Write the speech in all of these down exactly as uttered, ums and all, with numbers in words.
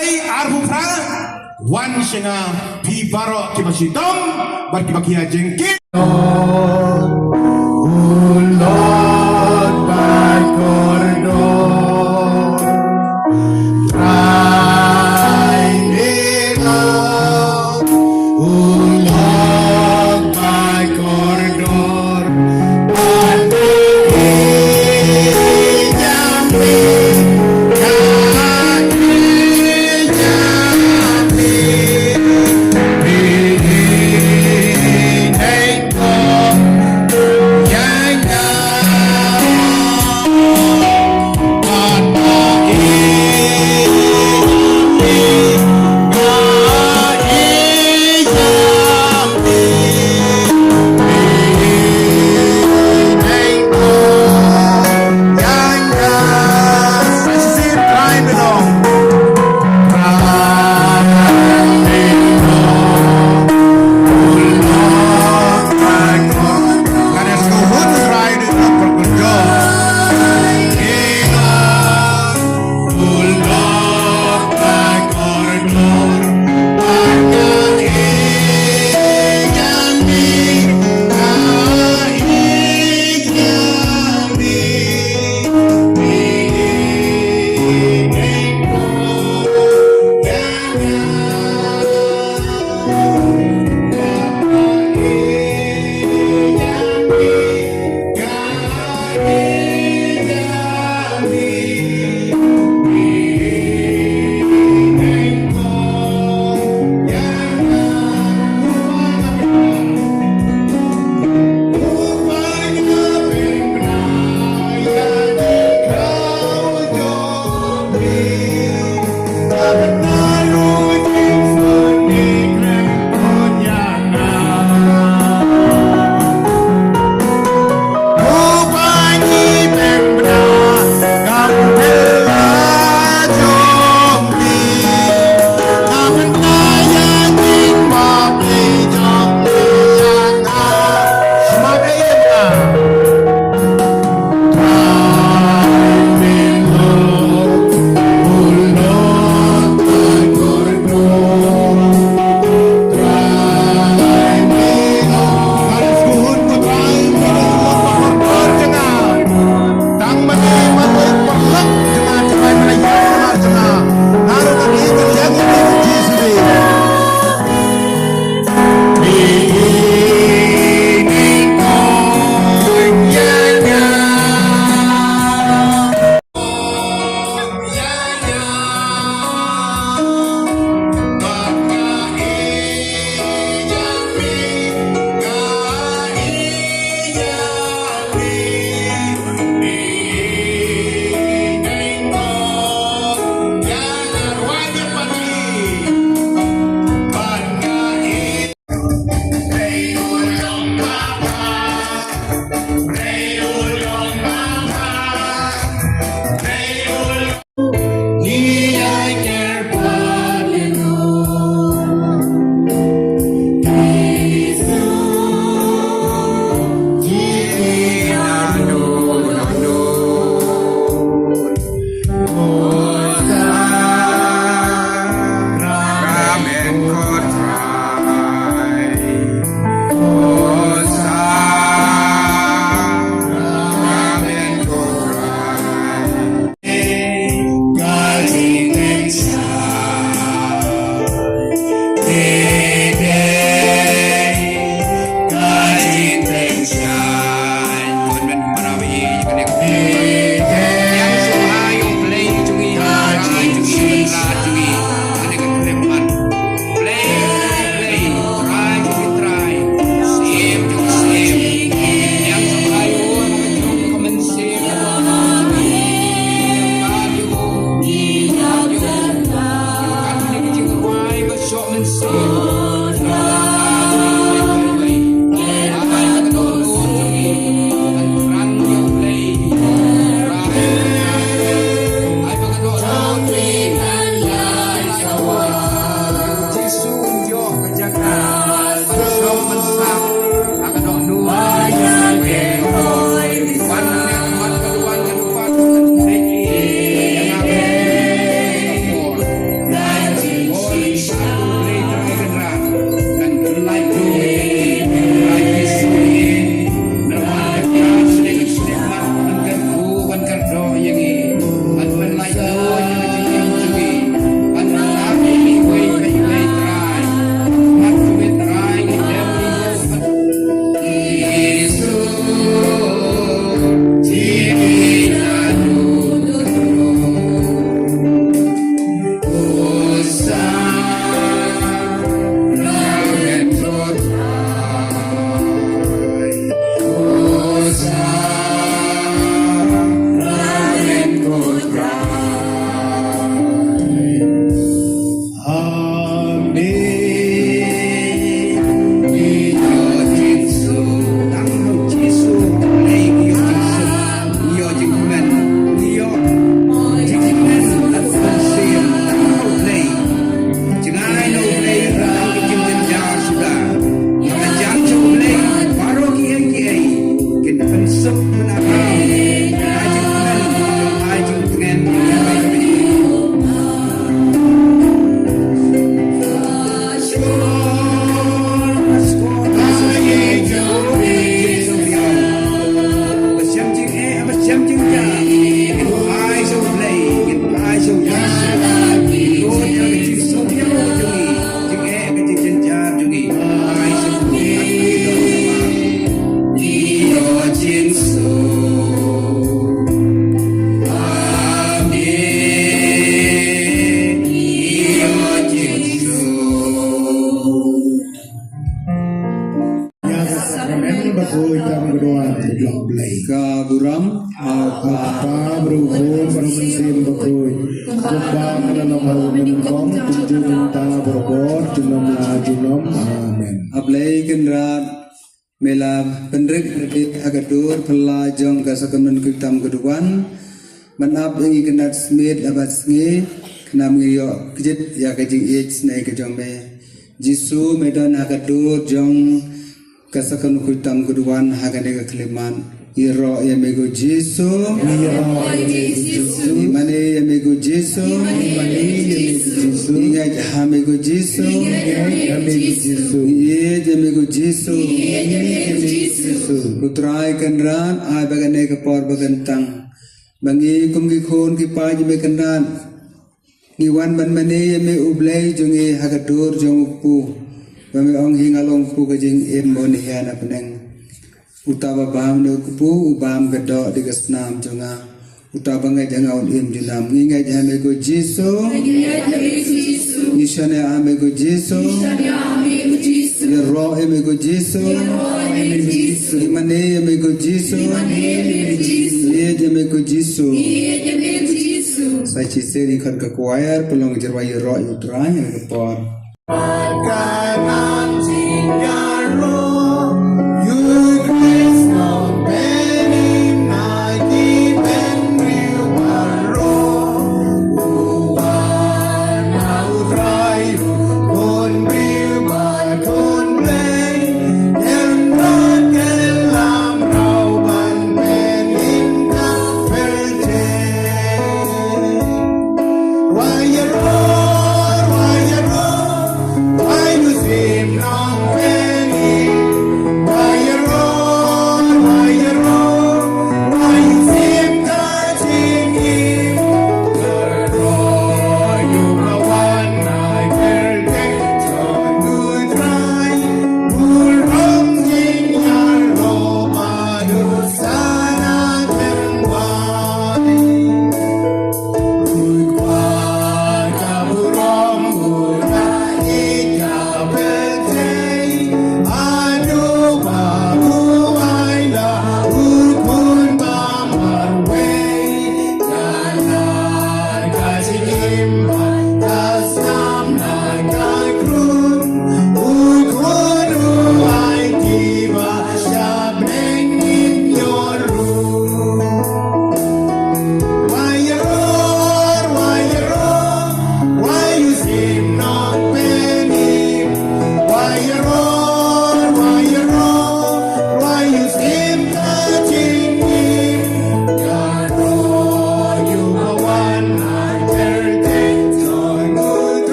Arphew phra, wan sha nga phi baroh kiba shitom bad kiba khia jingkit. O Lord, my kordor, trai me, O Lord, my kordor. Ka burom ha u Kpa, bad u Khun bad u Mynsiem Bakhuid. Kumba ka la long ha u mynnyngkong, kumjuh mynta, baroh junom la junom. Amen. A Blei Kynrad, me la pynrit pynrit ha ka dur phylla jong ka Sakramen Khristan ka duwan. Ban ap ïa ngi kyndat smit la bad sngi, khnang ngin ïoh kjit ïa ka jingïeit sngewbha ka jong me. Jisu, me don ha ka dur jong ka Sakramen Khristan ka duwan ha kane ka khyllipmat. Ïaroh ïa me ko Jisu. Ïaroh ïa me ko Jisu. Ïa mane ïa me ko Jisu. Ïa mane ïa me ko Jisu. Ïa ngeit ha me ko Jisu. Ïa ngeit ha me ko Jisu. Ïa ngeit ha me ko Jisu. Ïa ngeit ha me ko Jisu. Ko Trai Kynrad, ai ba kane ka por ba kyntang, ba ngi kum ki khun ki paid jong me Kynrad, ngi wan ban mane ïa me U Blei jong ngi ha ka dur jong u kpu. Ba me ong, hi nga long u kpu ka jingim, ba un ïahiar na bneng. Uta ba bam ïa u kpu, u bam ka doh da ka snam jong nga. Uta ba ngeit ïa nga un im junom. Ngi ngeit ha me ko Jisu. Ngi ngeit ha me ko Jisu. Ngi shaniah ha me ko Jisu. Ngi shaniah ha me ko Jisu. Ïaroh ïa me ko Jisu. Ïaroh ïa me ko Jisu. Ïa mane ïa me ko Jisu. Ïa mane ïa me ko Jisu. Ïeit ïa me ko Jisu. Ïeit ïa me ko Jisu. Sa shisien ngi khot ka choir, pynlong ka jingrwai Ïaroh ïa u Trai ha ka por.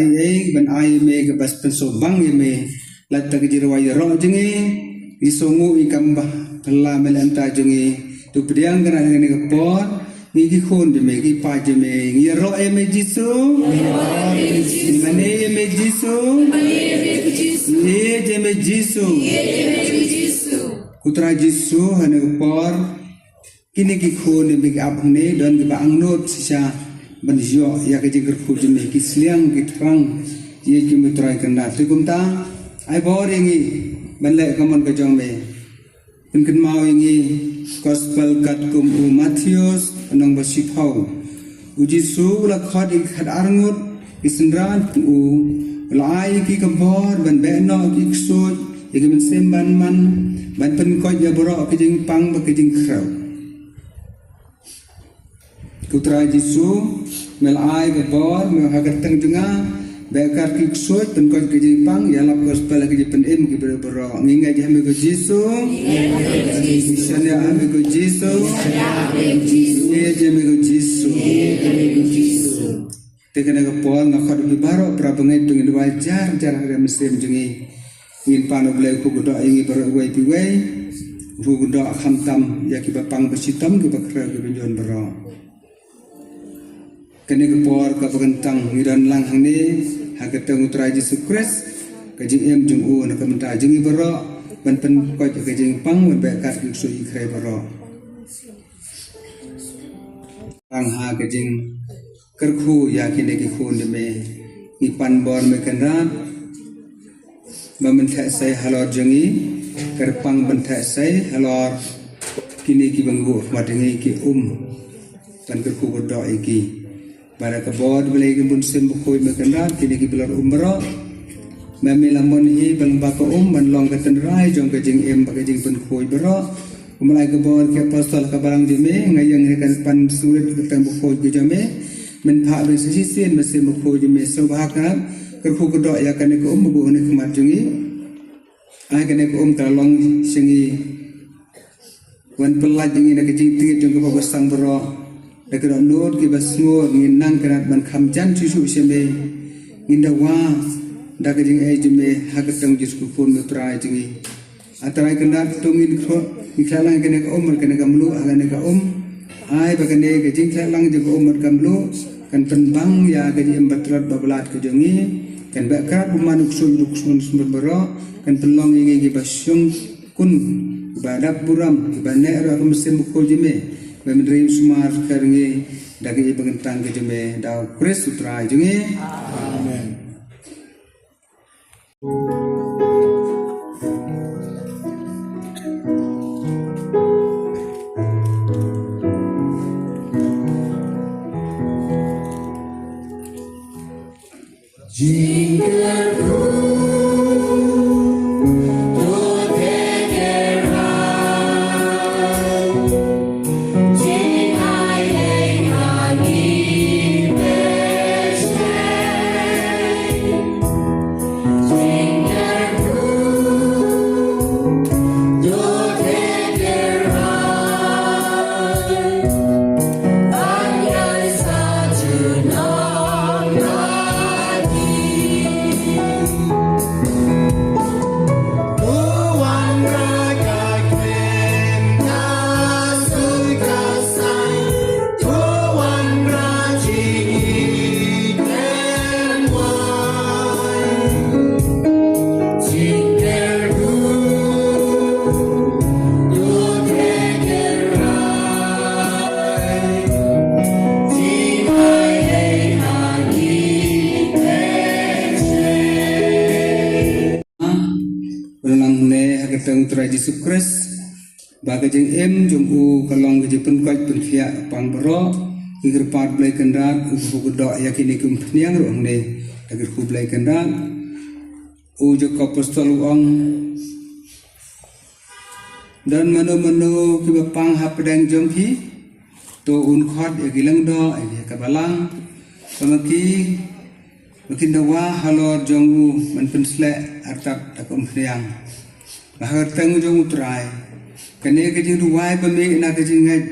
Ai, ai, ban ai me kaba pynsngewbang ïa me. Lada ka jingrwai ïaroh jong ngi, ngi sngew ngi kam ba phylla me leh mynta jong ngi. To pdiang kane ka por, ngi ki khun jong me, ki paid jong me, ngi ïaroh ïa me Jisu. Ïa mane ïa me Jisu. Ïa me Jisu. Ko Trai Jisu, ha kane ka por, kine ki khun ïa me ki ap hangne, don kiba angnud shisha ban ïoh ïa ka jingkyrkhu jong me, ki sliang ki thrang ïa ki, me Trai Kynrad. Te kumta, ai bor ïa ngi ban leh ka mon ka jong me. Pynkynmaw ïa ngi Gospel katkum u Mathaios, lynnong ba shiphew. U Jisu u la khot ïa ki khatar ngut ki synran jong u, u la ai ïa ki ka bor ban beh noh ïa ki ksuid, ïa ki mynsiem ban man, ban pynkoit ïa baroh ka jingpang bad ka jingkhrew. Ko Trai Jisu, me la ai ka bor, me ha ka kyrteng jong nga, beh kat ki ksuid, pynkoit ka jingpang, ïalap Gospel ha ka jingpynim ki briew baroh. Ngi ngeit ha me ko Jisu. Ngi shaniah ha me ko Jisu. Ngi ngeit ha me ko Jisu. Te kane ka por nga khot ïa phi baroh para bangeit, to ngin duwai jar jar ha ka mynsiem jong ngi. Ngin pan, U Blei u kyrkhu kyrdoh ïa ngi baroh uwei pa uwei. U kyrkhu kyrdoh khamtam ïa kiba pang ba shitom, kiba khrew, kiba ñion baroh. Kane ka por kaba kyntang ngi don lang hangne ha ka kyrteng U Trai Jisu Khrist, ka jingim jong u na ka bynta jong ngi baroh, ban pynkoit ka jingpang, ban beh kat ki ksuid ki khrei baroh. Tang ha ka jingkyrkhu ïa kine ki khun jong me. Ngi pan bor, me Kynrad, ba men theh sei halor jong ngi, kyrpang ban theh sei halor kine kiba ngi buh khmat jong ngi ki um, ban kyrkhu kyrdoh ïa ki. Ba da ka bor Blei, ka bun sien bakhuid, me Kynrad, kine kiba la um baroh, me, me la mon hi ban ba ka um ban long ka tynrai jong ka jingim bad ka jingpynkhuid baroh. Kumba la ai ka bor ki apostol ha ka balang jong me, nga ïeng ha ka pan surit ka teng bakhuid ka jong me. Men phah beit sa shisien, me, sien bakhuid jong me, sngewbha ka kyrkhu kyrdoh ïa kane ka um ba buh ha khmat jong ngi. Ai kane ka um ka long sha ngi, wan pyllait ïa ngi na ka jingtngit jong ka pop ka sang baroh. Da ka dohnud kiba sngur ngin nang Kynrad ban kham jan shuh shuh sha me. Ngin dawa da ka jingaiei jong me ha ka kyrteng Jisu Khun, me Trai jong ngi. A Trai Kynrad, to ngin khleh, ngin khleh lang kane ka um bad kane ka mluh ha kane ka um. Ai ba kane ka jingkhleh lang jong ka um bad ka mluh kan pynbang ïa ka jingim ba tlot ba blat ka jong ngi. Kan beh krad bymman u ksuid u ksuid sumber baroh. Kan pynlong ïa ngi kiba shongkun, kiba dap burom, kiba neh ruh ha ka mynsiem bakhuid jong me. Ba men rim sumar kher ngi da ka ïing ba kyntang ka jong me, da u Khrist u Trai jong ngi. Amen. Pynlang ne ha ka kyrteng Trai Jisu Khrist, ba ka jingim jong u ka long ka jingpynkoit pynkhiah pang baroh. Ngi kyrpad Blei Kynrad, u kyrkhu kyrdoh ïa kine ki umphniang ruh hangne. Da kyrkhu Blei Kynrad, u Jakob apostol u ong, don mano mano kiba pang hapdeng jong ki, to un khot ïa ki lyngdoh ïa ka balang, ba ma ki, ba kin dawa halor jong u ban pynsleh artat da ka umphniang. Ba ha ka kyrteng jong u Trai, kane ka jingduwai ba mih na ka jingngeit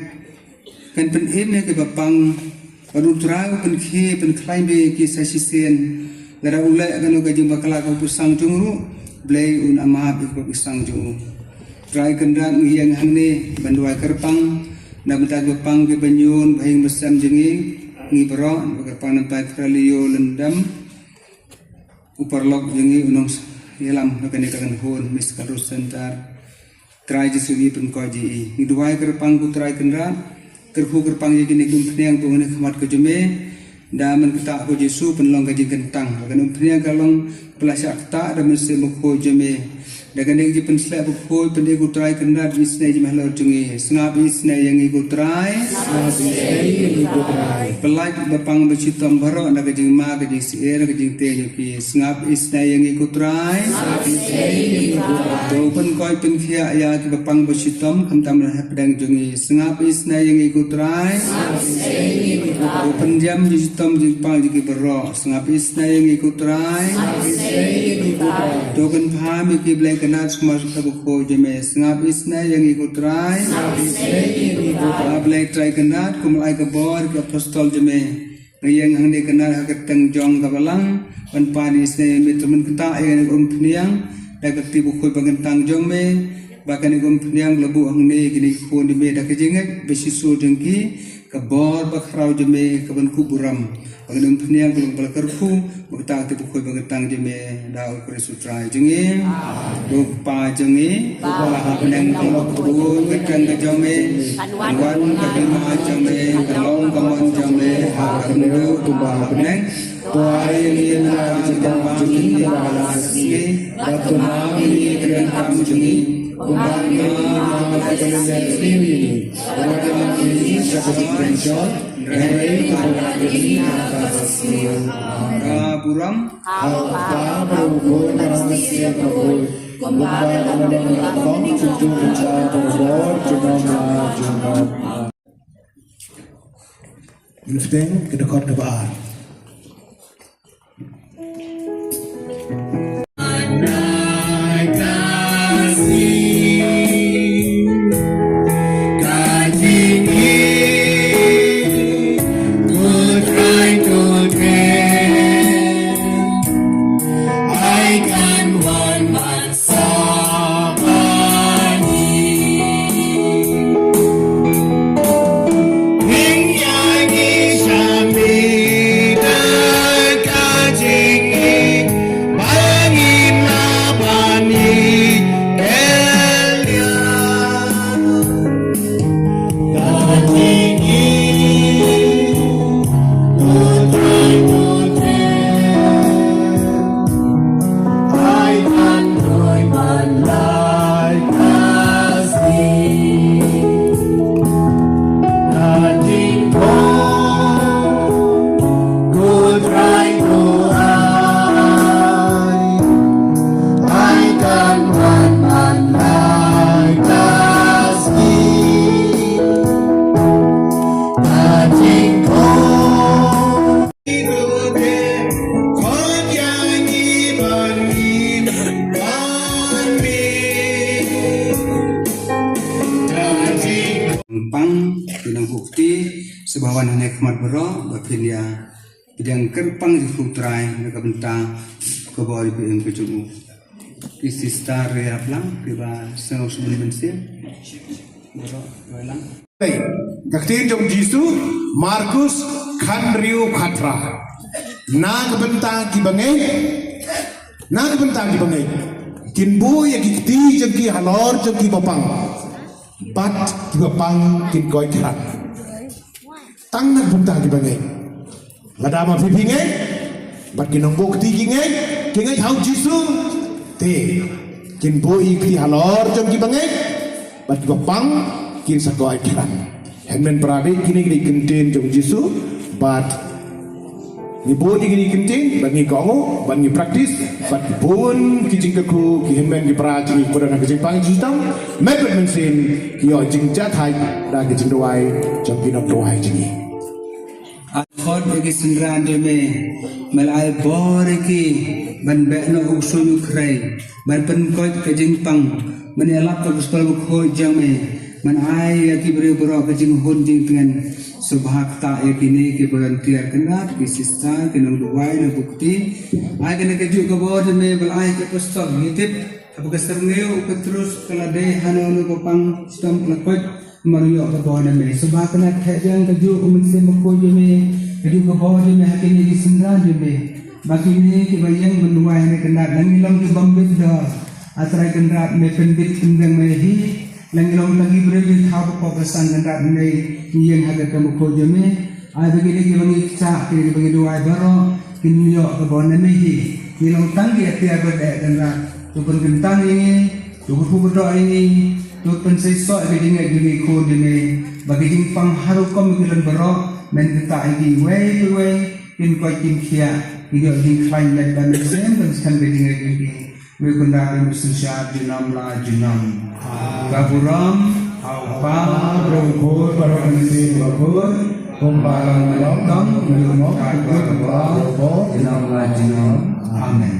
kan pynim ïa kiba pang, bad u Trai u pynkhie pynkhlaiñ beit ïa ki sa shisien. Lada u leh kano ka jingbakla ha ka pop ka sang jong u ruh, Blei un ïamap ïa ka pop ka sang jong u. Trai Kynrad, ngi ïeng hangne ban duwai kyrpang na ka bynta kiba pang, kiba ñiun, ba ïing ba sem jong ngi, ngi baroh, ba kyrpang na ka bynta u Trai Leo Lyndam, u paralok jong ngi, u nongïalam na kane ka kynhun Miss Kynrad Center. Trai Jisu, ngi pynkoit ïa i. Ngi duwai kyrpang ko Trai Kynrad, kyrkhu kyrpang ïa kine ki umphniang ba wan ha khmat ka jong me. Da mynta ko Jisu pynlong ka jingkyntang. Ba kane umphniang ka long ba la shah ktah da u Mynsiem Bakhuid jong me. Da kane ka jingpynsleh bakhuid, pyni ko Trai Kynrad isynei jong me halor jong ngi. Sngap isynei ïa ngi ko Trai. Sngap isynei ïa ngi ko Trai. Pyllait ba pang ba shitom baroh na ka jingma, ka jingsyier, ka jingtieng jong ki. Sngap isynei ïa ngi ko Trai. Sngap isynei ïa ngi ko Trai. To pynkoit pynkhiah ïa kiba pang ba shitom, khamtam na hapdeng jong ngi. Sngap isynei ïa ngi ko Trai. Sngap isynei ïa ngi ko Trai. To pynjam jingshitom jingpang jong ki baroh. Sngap isynei ïa ngi ko Trai. Sngap isynei ïa ngi ko Trai. To kynpham ïa ki Blei Kynrad, sumar sngap bakhuid jong me. Sngap isynei ïa ngi ko Trai. Sngap isynei ïa ngi ko Trai. Ba Blei Trai Kynrad, kum la ai ka bor ki apostol jong me. Ngi ïeng hangne Kynrad ha ka kyrteng jong ka balang, ban pan isynei ïa me, to men ktah ïa kane ka umphniang da ka kti bakhuid ba kyntang jong me. Ba kane ka umphniang la buh hangne kine ki khun jong me da ka jingngeit ba shisha jong ki, ka bor bakhraw jong me ka ban kup burom. Ba kane ka umphniang ka long ba la kyrkhu, ba kata ka tip bakhuid ba ka tang jong me da U Khrist U Trai jong ngi. U Kpa jong ngi, uba ha bneng, ka long ka bun ka kyrteng ka jong me, kan wan ka hima jong me, kan long ka mon jong me ha ka khyndew kumba ha bneng. To ai ïa ngi mynta ka jingpang jong ngi ba ha la ka sngi, bad to map ïa ngi ki donkam jong ngi, kumba ngi map ïa kiba leh sniew ïa ngi. Wat ïa lam ïa ngi sha ka jingpynshoi, hynrei to pynlah ïa ngi na ka sngi. Ka burom, ha U Kpa bad U Khun bad U Mynsiem Bakhuid, kumba ka long, kumba ka long, kumjuh kumjuh, barabor, junom la junom. Ngin bteng ka dkhot kaba ar. Pang, ki nongbuh kti, sngewbha wan hangne khmat baroh, ba phin ïa pdiang kyrpang ïa U Trai na ka bynta ka bor ïa ka jong u. Ki sister ïa plang, kiba sngewsih mynsiem. Baroh, wan lang. Ka ktien jong U Jisu, Markus, khathynriew khatphra. Na ka bynta ki bangeit, na ka bynta ki bangeit, kin buh ïa ki kti jong ki halor jong ki bapang, bad ki bapang kin koit khrat. Tang na ka bynta ki bangeit. Lada ma phi phi ngeit, bad ki nongbuh kti ki ngeit, ki ngeit ha U Jisu, te kin buh ïa ki kti halor jong ki bangeit, bad ki bapang kin sa koit khrat. Hynmen para bangeit, kine ki dei ki kyntien jong U Jisu, bad ngi bud ïa kine ki kyntien, bad ngi kohnguh, bad ngi practice, bad bun ki jingkyrkhu, ki hynmen ki para jong ngi, ki don ha ka jingpang jingtang, met bad mynsiem, ki ïoh jingjahthait da ka jingduwai jong ki nongduwai jong ngi. Khot ïa ki synran jong me, me la ai bor ïa ki ban beh noh u ksuid u khrei, ban pynkoit ka jingpang, ban ïalap ka gospel bakhuid jong me, ban ai ïa ki briew baroh ka jinghun jingtngen. Sngewbha ktah ïa kine ki volunteer kynrad, ki sister, ki nongduwai, nongbuh kti. Ai kane kajuh ka bor jong me ba la ai ki apostol, ngi tip haba ka syrngiew u Petrus ka la dei hano hano ba pang shitom ka la koit, namar u ïoh ka bor na me. Sngewbha kane ka theh biang kajuh u Mynsiem Bakhuid jong me, kajuh ka bor jong me ha kine ki synran jong me. Ba kine kiba ïeng ban duwai ha kane ka kynrad, lada ngi long ki bym bit dor, A Trai Kynrad, me pynbit pynbiang me hi. Lada ngi long tang ki briew ki thaw ba pop ba san Kynrad, me ngi ïeng ha ka kam bakhuid jong me. Ai ba kine kiba ngi kjah, kine kiba ngi duwai baroh kin ïoh ka bor na me hi. Ngi long tang ki atiar ba dei Kynrad, to pynkyntang ïa ngi, to kyrkhu kyrdoh ïa ngi, to pynseisoh ïa ka jingngeit jong ngi khun jong me. Ba ka jingpang ha rukom ki lynti baroh, men ktah ïa ki iwei pa iwei, kin koit kin khiah, kin ïoh jingkhlaiñ lait bad mynsiem, ban skhem ka jingngeit jong ki. Wei Kynrad, wei Mynsiem Shisha, junom la junom. Ka burom ha U Kpa, bad U Khun, bad U Mynsiem Bakhuid, kumba la long, kumba la long, kumba la long, junom la junom. Amen.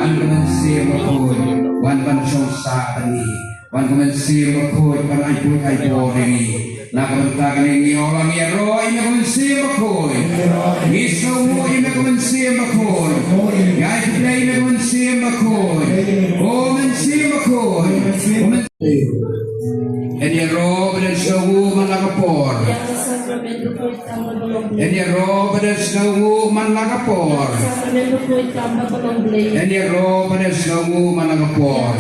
Wan ka Mynsiem Bakhuid, wan ban shong sah bad ngi. Wan ka Mynsiem Bakhuid, ban ai buit ai bor ïa ngi. Na ka bynta kane ngi ong, ngi ïaroh ïa me ka Mynsiem Bakhuid. Ngi sngewnguh ïa me ka Mynsiem Bakhuid. Ngi ai khublei ïa me ka Mynsiem Bakhuid. O Mynsiem Bakhuid. O Mynsiem. Ngi ïaroh bad sngewnguh man la ka por. Ngi ïaroh bad sngewnguh man la ka por. Ngi ïaroh bad sngewnguh man la ka por.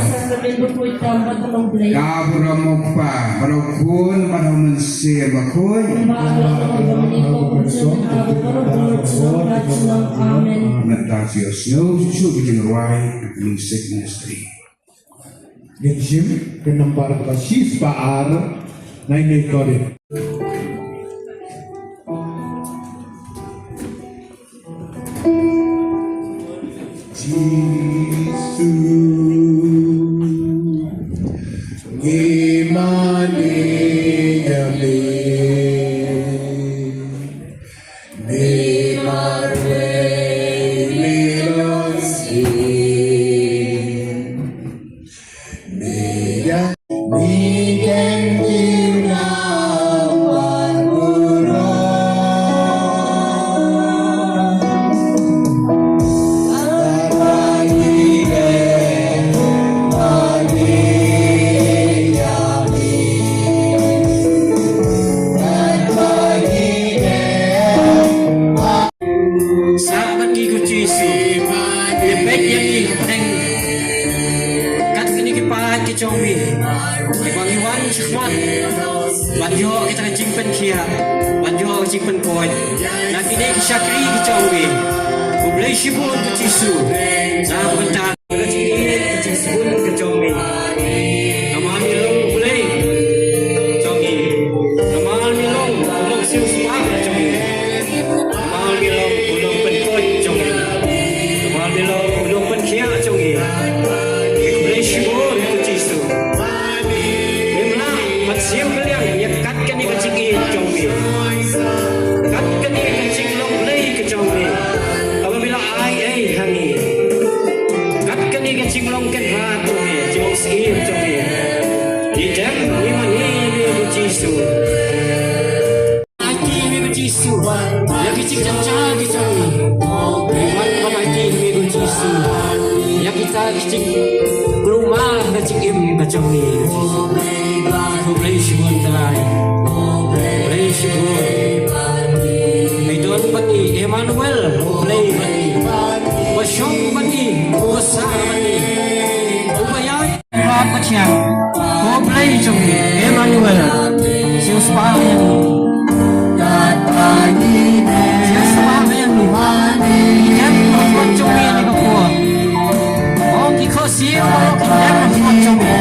Ka burom u Kpa, bad u Khun, bad u Mynsiem Bakhuid. Amen. Mynta to ïohsngew shuh shuh ka jingrwai ka Music Ministry. Ngin shim ka nambar kaba shispah ar. Nine eight. Jisu, ngi mane ïa me. Me marwei me long sien. Me ïa me ken ki na marwei. Sah bad ngi ko Jisu. Ïa peit ïa ngi hapdeng kat kine ki paid ki jong me. Kiba ngi wan shakhmat ban ïoh kita ki jingpynkhiah, ban ïoh ki jingpynkoit na kine ki shakri ki jong me. Khublei shibun ko Jisu. Na ka bynta ka jingïeit ka jingsbun ka jong me. Namar me long U Blei jong ngi. Namar me long Jisu, ïa ki jingjaja ki jong ngi. Wan ban aiti ha me ko Jisu. Ïa kita ki jingkulmar ka jingim ka jong ngi ko Jisu. Khublei shibun Trai. Khublei shibun. Me don bad ngi, Emmanuel, U Blei bad ngi. Uba shong bad ngi, uba sah bad ngi. Uba ïai Rat Pathian, ko Blei jong ngi, Emmanuel, siewspah ïa ngi. Siewspah ïa ngi. Ki dem ha khmat jong ngi ha kane ka por. Ong ki khohsiew baroh ki dem ha khmat jong ngi.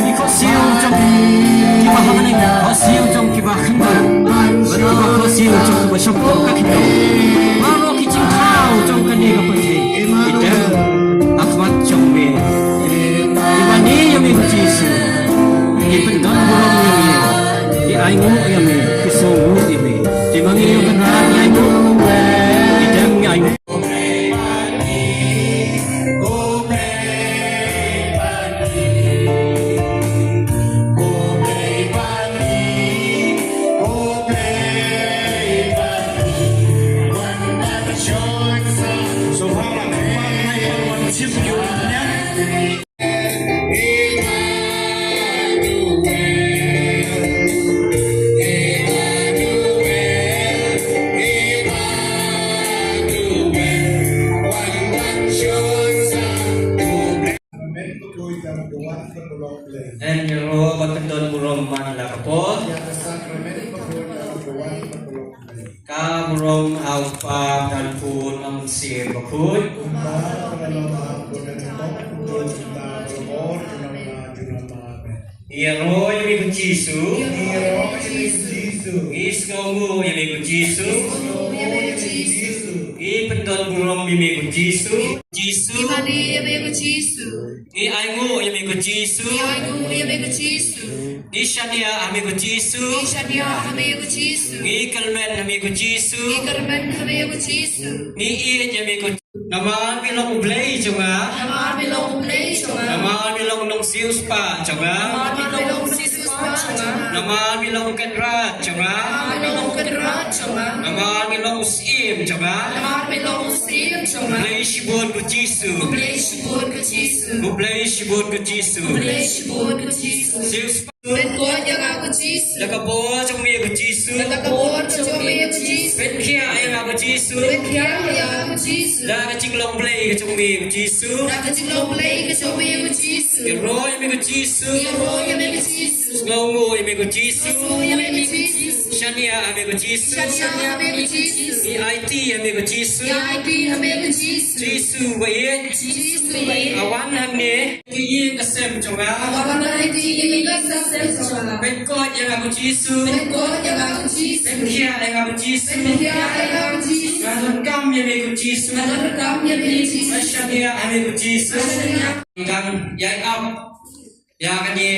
Ki khohsiew jong kiba ha kane, khohsiew jong kiba khyndew. Bad kiba khohsiew jong kiba shongkun ka khyndew. Baroh ki jingthaw jong kane ka pyrthei ki dem ha khmat jong me. Ki mane ïa me ko Jisu. Ki pyndon burom ïa me. Ki ainguh ïa me. Ki sngewnguh ïa me. Te ma ngi ïa ka rat ngi ainguh. Ki dem ngi ainguh. Ngi ïaroh ban pyndon burom man la ka por. Ka burom ha U Kpa, U Khun, U Mynsiem Bakhuid. Ngi ïaroh ïa me ko Jisu. Ngi sngewnguh ïa me ko Jisu. Ngi pyndon burom ïa me ko Jisu. Jisu. Ngi ainguh ïa me ko Jisu. Ngi shaniah ha me ko Jisu. Ngi kyrmen ha me ko Jisu. Ngi ïeit ïa me ko. Namar me long U Blei jong nga. Namar me long U Blei jong nga. Namar me long u nongsiewspah jong nga. Namar me long u nongsiewspah jong nga. Namar me long u kynrad jong nga. Namar me long u kynrad jong nga. Namar me long u syiem jong nga. Namar me long u syiem jong nga. Khublei shibun ko Jisu. Khublei shibun ko Jisu. Khublei shibun ko Jisu. Khublei shibun ko Jisu. Siewspah. Pynkoit ïa nga ko Jisu. Da ka bor jong me ko Jisu. Da ka bor jong me ko Jisu. Pynkhiah ïa nga ko Jisu. Pynkhiah ïa nga ko Jisu. Da ka jinglong Blei ka jong me ko Jisu. Da ka jinglong Blei ka jong me ko Jisu. Ïaroh ïa me ko Jisu. Ïaroh ïa me ko Jisu. Sngewnguh ïa me ko Jisu. Sngewnguh ïa me ko Jisu. Shaniah ïa me ko Jisu. Shaniah ïa me ko Jisu. Ngi aiti ïa me ko Jisu. Ngi aiti ïa me ko Jisu. Jisu ba ïeit. Jisu ba ïeit. Wan hangne. Ki ïing ka sem jong nga. Wan ha ki ïing ka sem jong nga. Pynkoit ïa nga ko Jisu. Pynkoit ïa nga ko Jisu. Pynkhiah ïa nga ko Jisu. Pynkhiah ïa nga ko Jisu. Nga donkam ïa me ko Jisu. Nga donkam ïa me ko Jisu. Nga shaniah ïa me ko Jisu. Nga shaniah. Ngan ïai ap ïa kane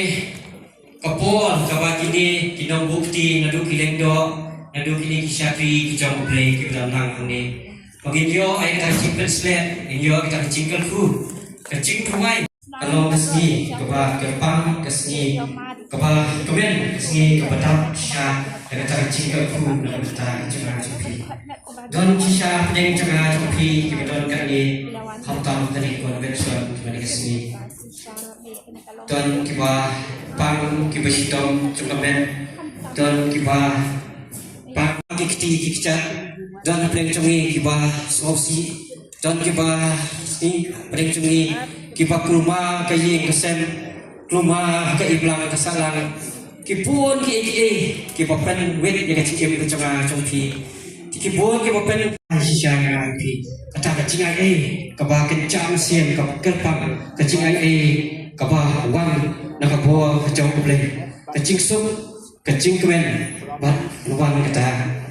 ka por kaba kine ki nongbuh kti naduh ki lyngdoh, naduh kine ki shakri ki jong U Blei kiba don lang hangne. Ba ngin ïoh ïa kata ka jingpynshlur, ngin ïoh ïa kata ka jingkyrkhu, ka jingduwai. Ka long ka sngi kaba kyrpang, ka sngi kaba kmen, ka sngi kaba dap shisha da kata ka jingkyrkhu na ka bynta ka jong nga jong phi. Don shisha hapdeng jong nga jong phi kiba don kane, khamtam kane ka convention kaba dei ka sngi. Don kiba pang, kiba shitom jong ka met. Don kiba pang ki kti ki kjat. Don hapdeng jong ngi kiba sngewsih. Don kiba sngewsih hapdeng jong ngi kiba kulmar ka ïing ka sem, kulmar ka imlang ka sahlang. Ki bun kiei kiei kiba pynwit ïa ka jingim ka jong nga jong phi. Ki bun kiba pyn ai shisha ïa nga ïa phi. Kata ka jingai ei kaba kynja mynsiem, kaba kyrpang, ka jingai ei kaba wan na ka bor ka jong U Blei. Ka jingsuk, ka jingkmen bad wan kata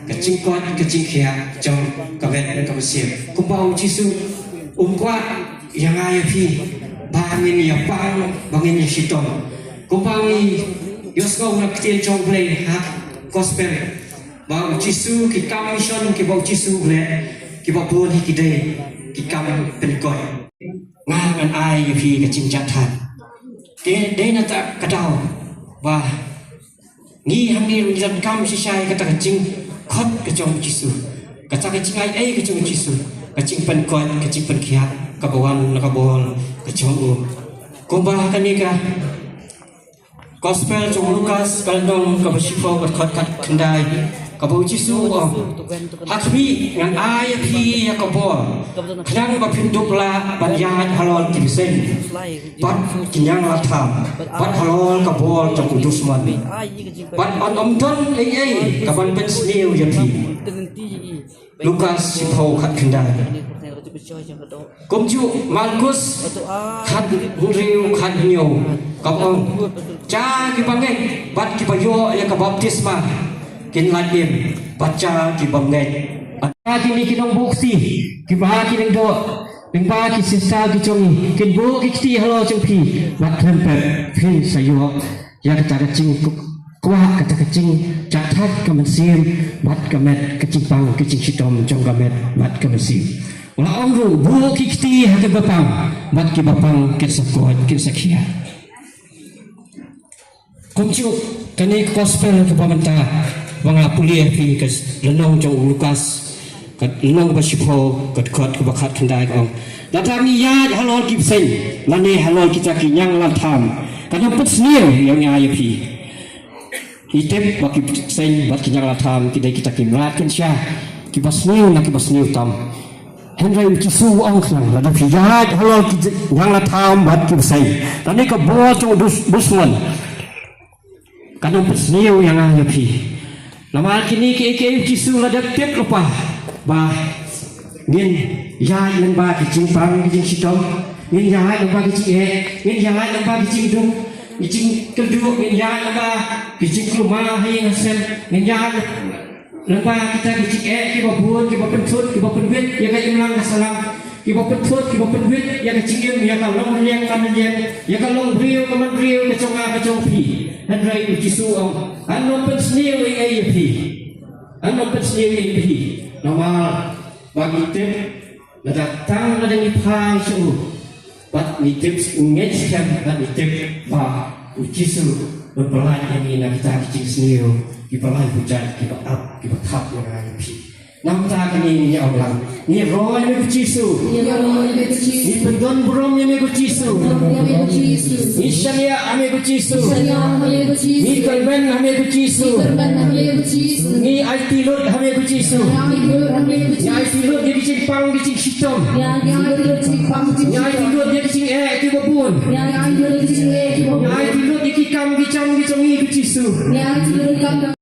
ka jingkoit, ka jingkhiah jong ka met ka mynsiem. Kumba U Jisu um kwah ïa nga ïa phi ba ngin ïa pang, ba ngin ïa shitom. Kumba ngi ïohsngew na ka ktien jong U Blei ha Gospel, ba U Jisu, ki kam mission kiba U Jisu u leh, kiba bun hi ki dei ki kam pynkoit. Nga ngan ai ïa phi ka jingjahthait. Te dei na kata ka daw ba ngi hangne ngi donkam shisha ïa kata ka jing khot ka jong u Jisu. Kata ka jingai ei ka jong u Jisu. Ka jingpynkoit, ka jingpynkhiah, kaba wan na ka bor ka jong u. Kumba kane ka Gospel jong u Lukas ka lynnong kaba shiphew ka dkhot khatkhyndai. Kaba u Jisu u ong. Ha khmih ngan ai ïa phi ïa ka bor. Khnang ba phin dup lah ban ïaid halor ki bseiñ. Bad ki ñianglatham. Bad halor ka bor jong u dusmon. Bad yn ym don ei ei kaban pynsniew ïa phi. Lukas shiphew khatkhyndai. Kumjuh Markus khathynriew khathynñiew. Ka ong. Sha kiba ngeit bad kiba ïoh ïa ka baptisma kin lait im, bad sha ki bym ngeit. Ata kine ki nongbuk ti, kiba ki lyngdoh, lyngba ki sister ki jong ngi, kin buh ki kti halor jong phi, bad khlem pep phin sa ïoh ïa kata ka jingkwah, kata ka jingjahthait ka mynsiem, bad ka met, ka jingpang, ka jingshitom jong ka met bad ka mynsiem. U la ong ruh, buh ki kti ha kiba pang, bad kiba pang kin sa koit, kin sa khiah. Kumjuh, kane ka gospel kaba mynta ba nga pule ïa phi, ka lynnong jong u Lukas, ka lynnong kaba shiphew, ka dkhot kaba khatkhyndai, ka ong. Lada ngi ïaid halor ki bseiñ, lane halor kita ki ñianglatham, kan ym pynsniew ïa nga ïa phi. Ngi tip ba ki bseiñ bad ki ñianglatham ki dei kita ki mrad kynsha, kiba sniew na kiba sniew tam. Hynrei u Jisu u ong khnang, lada phi ïaid halor ki ñianglatham bad ki bseiñ, lane ka bor jong u dus-, dusmon, kan ym pynsniew ïa nga ïa phi. Namar kine kiei kiei u Jisu u la dep tip lypa ba ngin ïaid lyngba ki jingpang ki jingshitom, ngin ïaid lyngba ki jingeh, ngin ïaid lyngba ki jingduk, ki jingkynduh, ngin ïaid lyngba ki jingkulmar ha ïing ha sem, ngin ïaid lyngba kita ki jingeh kiba bun, kiba pynthut, kiba pynwit ïa ka imlang ka sahlang, kiba pynthut, kiba pynwit ïa ka jingim, ïa ka long liang man liang, ïa ka long briew ka man briew, ka jong nga ka jong phi. Hynrei u Jisu u ong, ngan ym pynsniew ei ei ïa phi. Ngan ym pynsniew ei ei ïa phi. Namar ba ngi tip, lada tang lada ngi phai sha u, bad ngi tip, u ngeit skhem, bad ngi tip ba u Jisu un pyllait ïa ngi na kita ki jingsniew kiba lai bujat, kiba ap, kiba thap ïa nga ïa phi. Namar kane ngi ong lang, ngi roi ïa me ko Jisu. Ngi roi ïa me ko Jisu. Ngi pyndon burom ïa me ko Jisu. Pyndon burom ïa me ko Jisu. Ngi shaniah ïa me ko Jisu. Ngi shaniah ïa me ko Jisu. Ngi kyrmen ïa me ko Jisu. Ngi kyrmen ïa me ko Jisu. Ngi aiti lut ïa me ko Jisu. Ngi aiti lut ïa me ko Jisu. Ngi aiti lut ïa ki jingpang ki jingshitom. Ngi aiti lut ïa ki jingpang ki jingshitom. Ngi aiti lut ïa ki jingeh kiba bun. Ngi aiti lut ïa ki jingeh kiba bun. Ngi aiti lut ïa ki kam ki jam ki jong ngi ko Jisu. Ngi aiti lut ïa ki kam.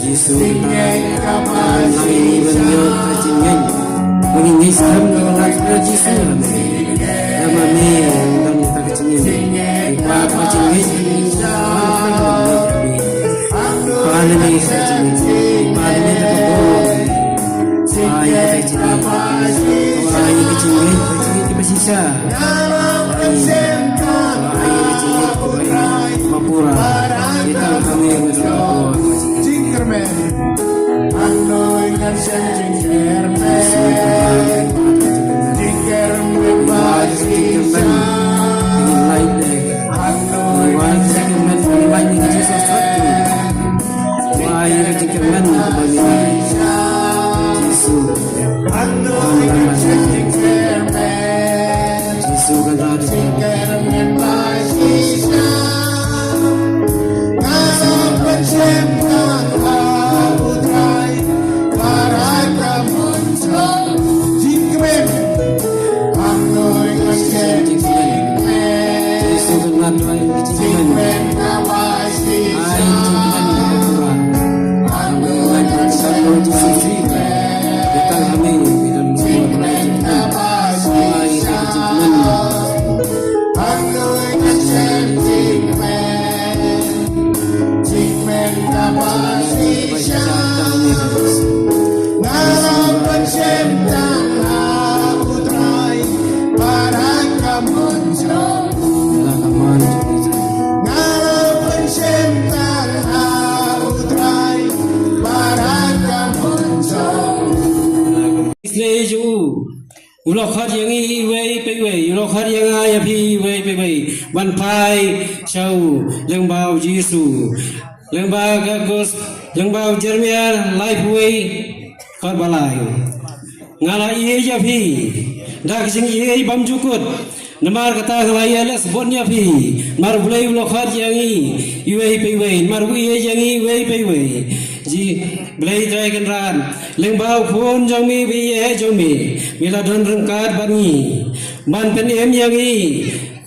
Jisu, ka ba ngi ban ïoh ka jingngeit, ba ngi ngeit skhem ïa ka lad ka Jisu. Ïa ma me ban ïoh ka jingngeit, ba ka jingngeit, ba ka jingngeit, ba ka jingngeit, ba ka jingngeit, ba ka jingngeit, ba ka jingngeit, ba ka jingngeit, ba ka jingngeit. Isne ju u la khot ïa ngi iwei pa iwei, u la khot ïa nga ïa phi iwei pa iwei ban phai sha u, lyngba u Jisu. Lyngba ka Gos-, lyngba u Jeremiah laiphew wei, khat ba lai. Nga la ïeit ïa phi da ka jingïeit bymjukut. Namar kata nga la ïaleh sbun ïa phi. Namar U Blei u la khot ïa ngi iwei pa iwei, namar u ïeit ïa ngi iwei pa iwei. Ji Blei Trai Kynrad, lyngba u Khun jong me ba ïeit jong me, me la don ryngkat bad ngi ban pynim ïa ngi,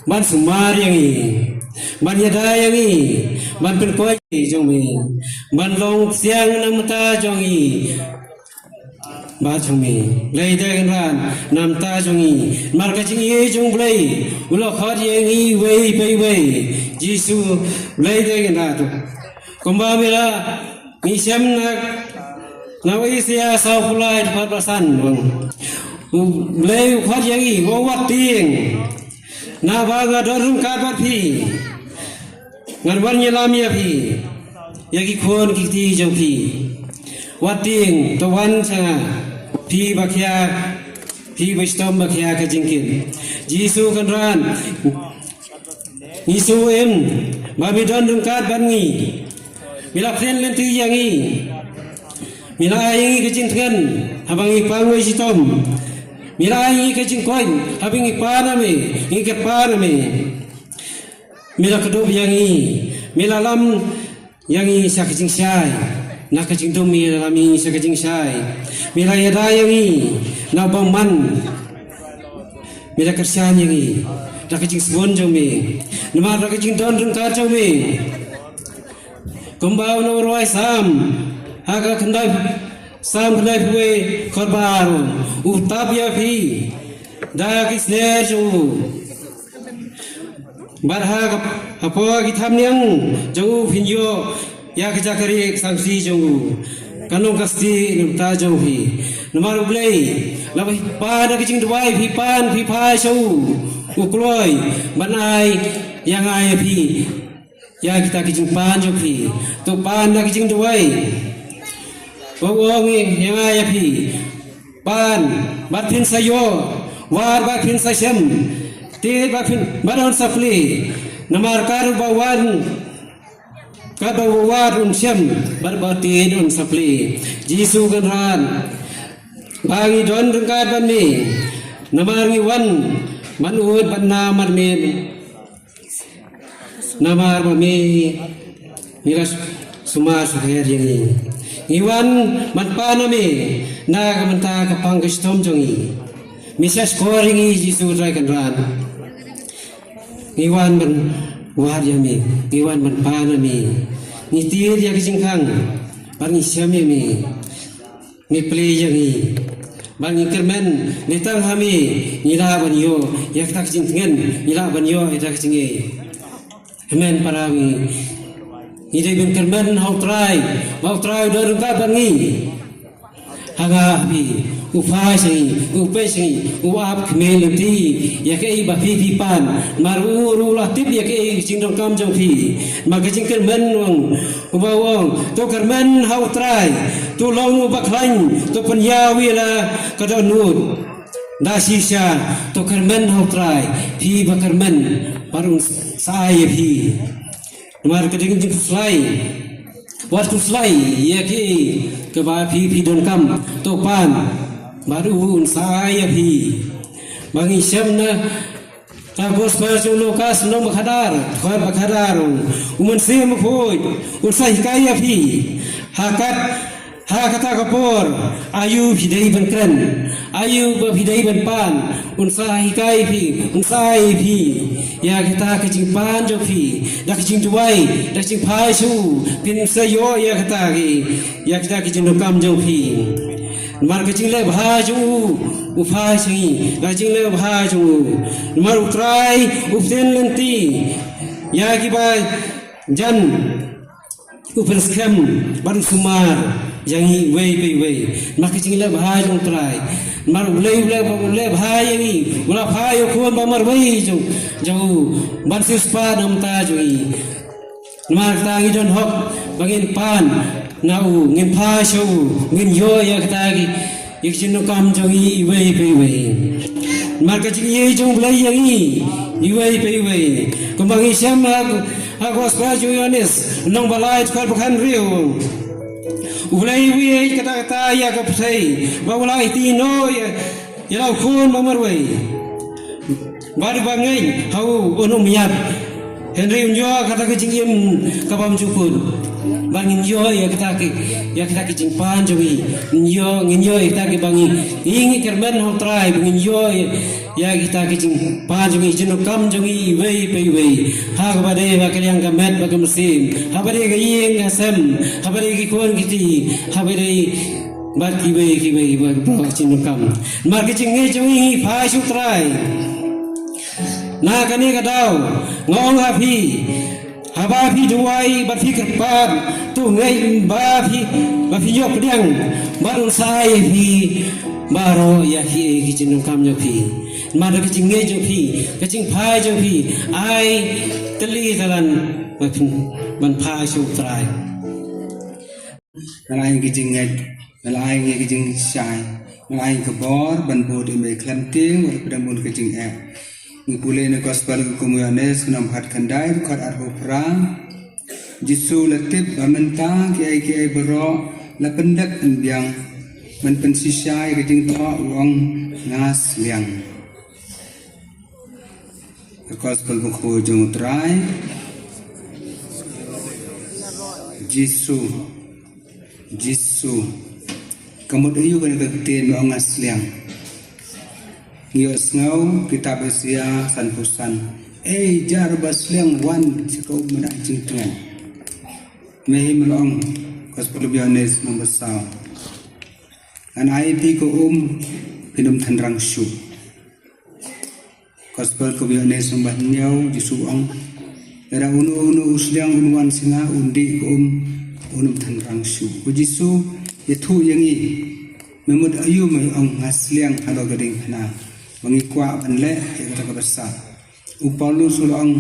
ban sumar ïa ngi, ban ïada ïa ngi, ban pynkoit jong me, ban long siang namar jong ngi. Ba jong me, Blei Trai Kynrad, namar jong ngi, namar ka jingïeit jong U Blei u la khot ïa ngi iwei pa iwei. Jisu, Blei Trai Kynrad, kumba me la, ngi shem na, na Isaïah sawphew lai, dkhot ba san, bang. U Blei u khot ïa ngi, u ong wat tieng. Naba nga don ryngkat bad phi, ngan wan ïalam ïa phi, ïa ki khun ki kti jong phi. Wat tieng, to wan sha nga, phi ba khia, phi ba shitom ba khia ka jingkit. Jisu Kynrad, ngi sngew im ba me don ryngkat bad ngi. Me la kren lynti ïa ngi. Me la ai ïa ngi ka jingtngen haba ngi pang wei shitom. Me la ai ïa ngi ka jingkoit haba ngi pan ha me, ngi kyrpad ha me. Me la kdup ïa ngi, me la lam ïa ngi sha ka jingshai. Na ka jingdum me la lam ïa ngi sha ka jingshai. Me la ïada ïa ngi na u bymman. Me la kyrshan ïa ngi da ka jingsbun jong me, namar da ka jingdon ryngkat jong me. Kumba u nongrwai Salm, ha ka khyndai, Salm khyndaiphew wei, khat ba ar, u tap ïa phi da ki sner jong u. Bad ha ka, hapoh ki thapniang jong u phin ïoh ïa ka jaka rieh sangsi jong u. Kan long ka stieh na ka bynta jong phi. Namar U Blei, lada phi pan da ka jingduwai, phi pan, phi phai sha u, u kloi ban ai ïa nga ïa phi ïa kita ki jingpan jong phi. To pan da ka jingduwai. Ba u ong ïa nga ïa phi, pan bad phin sa ïoh, wad bad phin sa shem, tied bad phin, bad un sa plie. Namar katba wan, katba wad un shem, bad ba tied un sa plie. Jisu Kynrad, ba ngi don ryngkat bad me, namar ngi wan ban ud ban nam bad me. Namar ba me, me la sumar sukher ïa ngi. Ngi wan ban pan ha me na ka bynta ka pang ka shitom jong ngi. Me shahshkor ïa ngi Jisu Trai Kynrad. Ngi wan ban Wad ïa me, ngi wan ban pan ïa me. Ngi tied ïa ka jingkhang, bad ngi shem ïa me. Me plie ïa ngi. Bad ngi kyrmen, ngi tang ha me, ngi lah ban ïoh ïa kata ka jingtngen, ngi lah ban ïoh ïa kata ka jingïeit. Hynmen para ngi, ngi dei ban kyrmen ha U Trai, ba U Trai u don ryngkat bad ngi. Ha nga ha phi, u phai sha ngi, u peit sha ngi, u ap khmih lynti ïa kaei ba phi phi pan. Namar u ruh u la tip ïa kaei ka jingdonkam jong phi. Namar ka jingkyrmen u ong, uba u ong, to kyrmen ha U Trai, to long uba khlaiñ, to pynïaw ïa la ka dohnud. Da shisha, to kyrmen ha U Trai, phi ba kyrmen, bad un sa ai ïa phi. Namar ka dei ka jingkhuslai, wat khuslai ïa kiei kaba phi phi donkam, to pan, bad un sa ai ïa phi. Ba ngi shem na ka Gospel jong u Lukas lynnong ba khadar, dkhot ba khadar, u Mynsiem Bakhuid un sa hikai ïa phi. Ha kat, ha kata ka por, aïu phi dei ban kren, aïu ba phi dei ban pan, un sa hikai phi, un sa ai phi ïa kata ka jingpan jong phi, da ka jingduwai, da ka jingphai sha u, phin sa ïoh ïa kata ki, ïa kata ka jingdonkam jong phi. Namar ka jingleh bha jong u, u phai sha ngi, da ka jingleh bha jong u. Namar U Trai u pynlynti ïa kiba jan, u pynskhem bad u sumar ïa ngi iwei pa iwei. Namar ka jingleh bha jong U Trai. Namar U Blei u leh, u leh bha ïa ngi, u la phai ïa u Khun ba marwei jong, jong u, ban siewspah na ka bynta jong ngi. Namar kata ngi don hok ba ngin pan na u, ngin phai sha u, ngin ïoh ïa kata ki, ïa ka jingdonkam jong ngi iwei pa iwei. Namar ka jingïeit jong U Blei ïa ngi iwei pa iwei. Kumba ngi shem ha, ha Gospel jong u Ïoannis, lynnong ba lai, dkhot ba khathynriew. U Blei u ïeit katta katta ïa ka pyrthei, ba u la aiti noh ïa, ïa la u Khun ba marwei. Bad uba ngeit ha u un ym ïap, hynrei un ïoh kata ka jingim ka bymjukut. Ba ngin ïoh ïa kata ki, ïa kata ki jingpan jong ngi. Ngin ïoh, ngin ïoh ïa kata ki ba ngi, ngi, ngi kyrmen ha U Trai, ba ngin ïoh ïa, ïa kita ki jingpan jong ngi, jingdonkam jong ngi iwei pa iwei. Ha kaba dei ba ka liang ka met bad ka mynsiem, ha ba dei ka ïing ka sem, ha ba dei ki khun ki kti, ha ba dei bad kiwei kiwei ba, ba jingdonkam. Namar ka jingngeit jong ngi phai sha U Trai. Na kane ka daw nga ong ha phi, haba phi duwai bad phi kyrpad, to ngeit ba phi, ba phi ïoh pdiang, bad un sa ai ïa phi baroh ïa kiei ki jingdonkam jong phi. Namar ka jingngeit jong phi, ka jingphai jong phi, ai tylli ka lan ba phin, ban phai sha U Trai. Nga la ai ïa ka jingngeit, nga la ai ïa ka jingshai, nga la ai ïa ka bor ban bud ïa me khlem tieng, wat la pdeng bun ka jingeh. Ngi pule na Gospel kum u Ïoannis, lynnong ba khatkhyndai, dkhot arphew phra. Jisu la tip ba mynta kiei kiei baroh la pyndep pynbiang, ban pynshisha ïa ka jingthoh, u ong, nga sliang. Ka Gospel Bakhuid jong U Trai. Jisu. Jisu. Ka mut aïu kane ka ktien ba ong nga sliang? Ngi ïohsngew kitab Isaïah sanphew san. Ei jar ba sliang wan sha ka um ba na jingtngen. Me hi me la ong, Gospel Ïoannis lynnong ba saw. Ngan ai ïa phi ka um, phin ym tynrang shuh. Gospel ka Ïoannis lynnong ba hynñiew, Jisu u ong, lada uno uno u sliang un wan sha nga, un dih ka um, un ym tynrang shuh. Ko Jisu ïathuh ïa ngi, me mut aïu me ong nga sliang halor ka diengphna? Ba ngi kwah ban leh ïa kata kaba sah. U Paulus u la ong,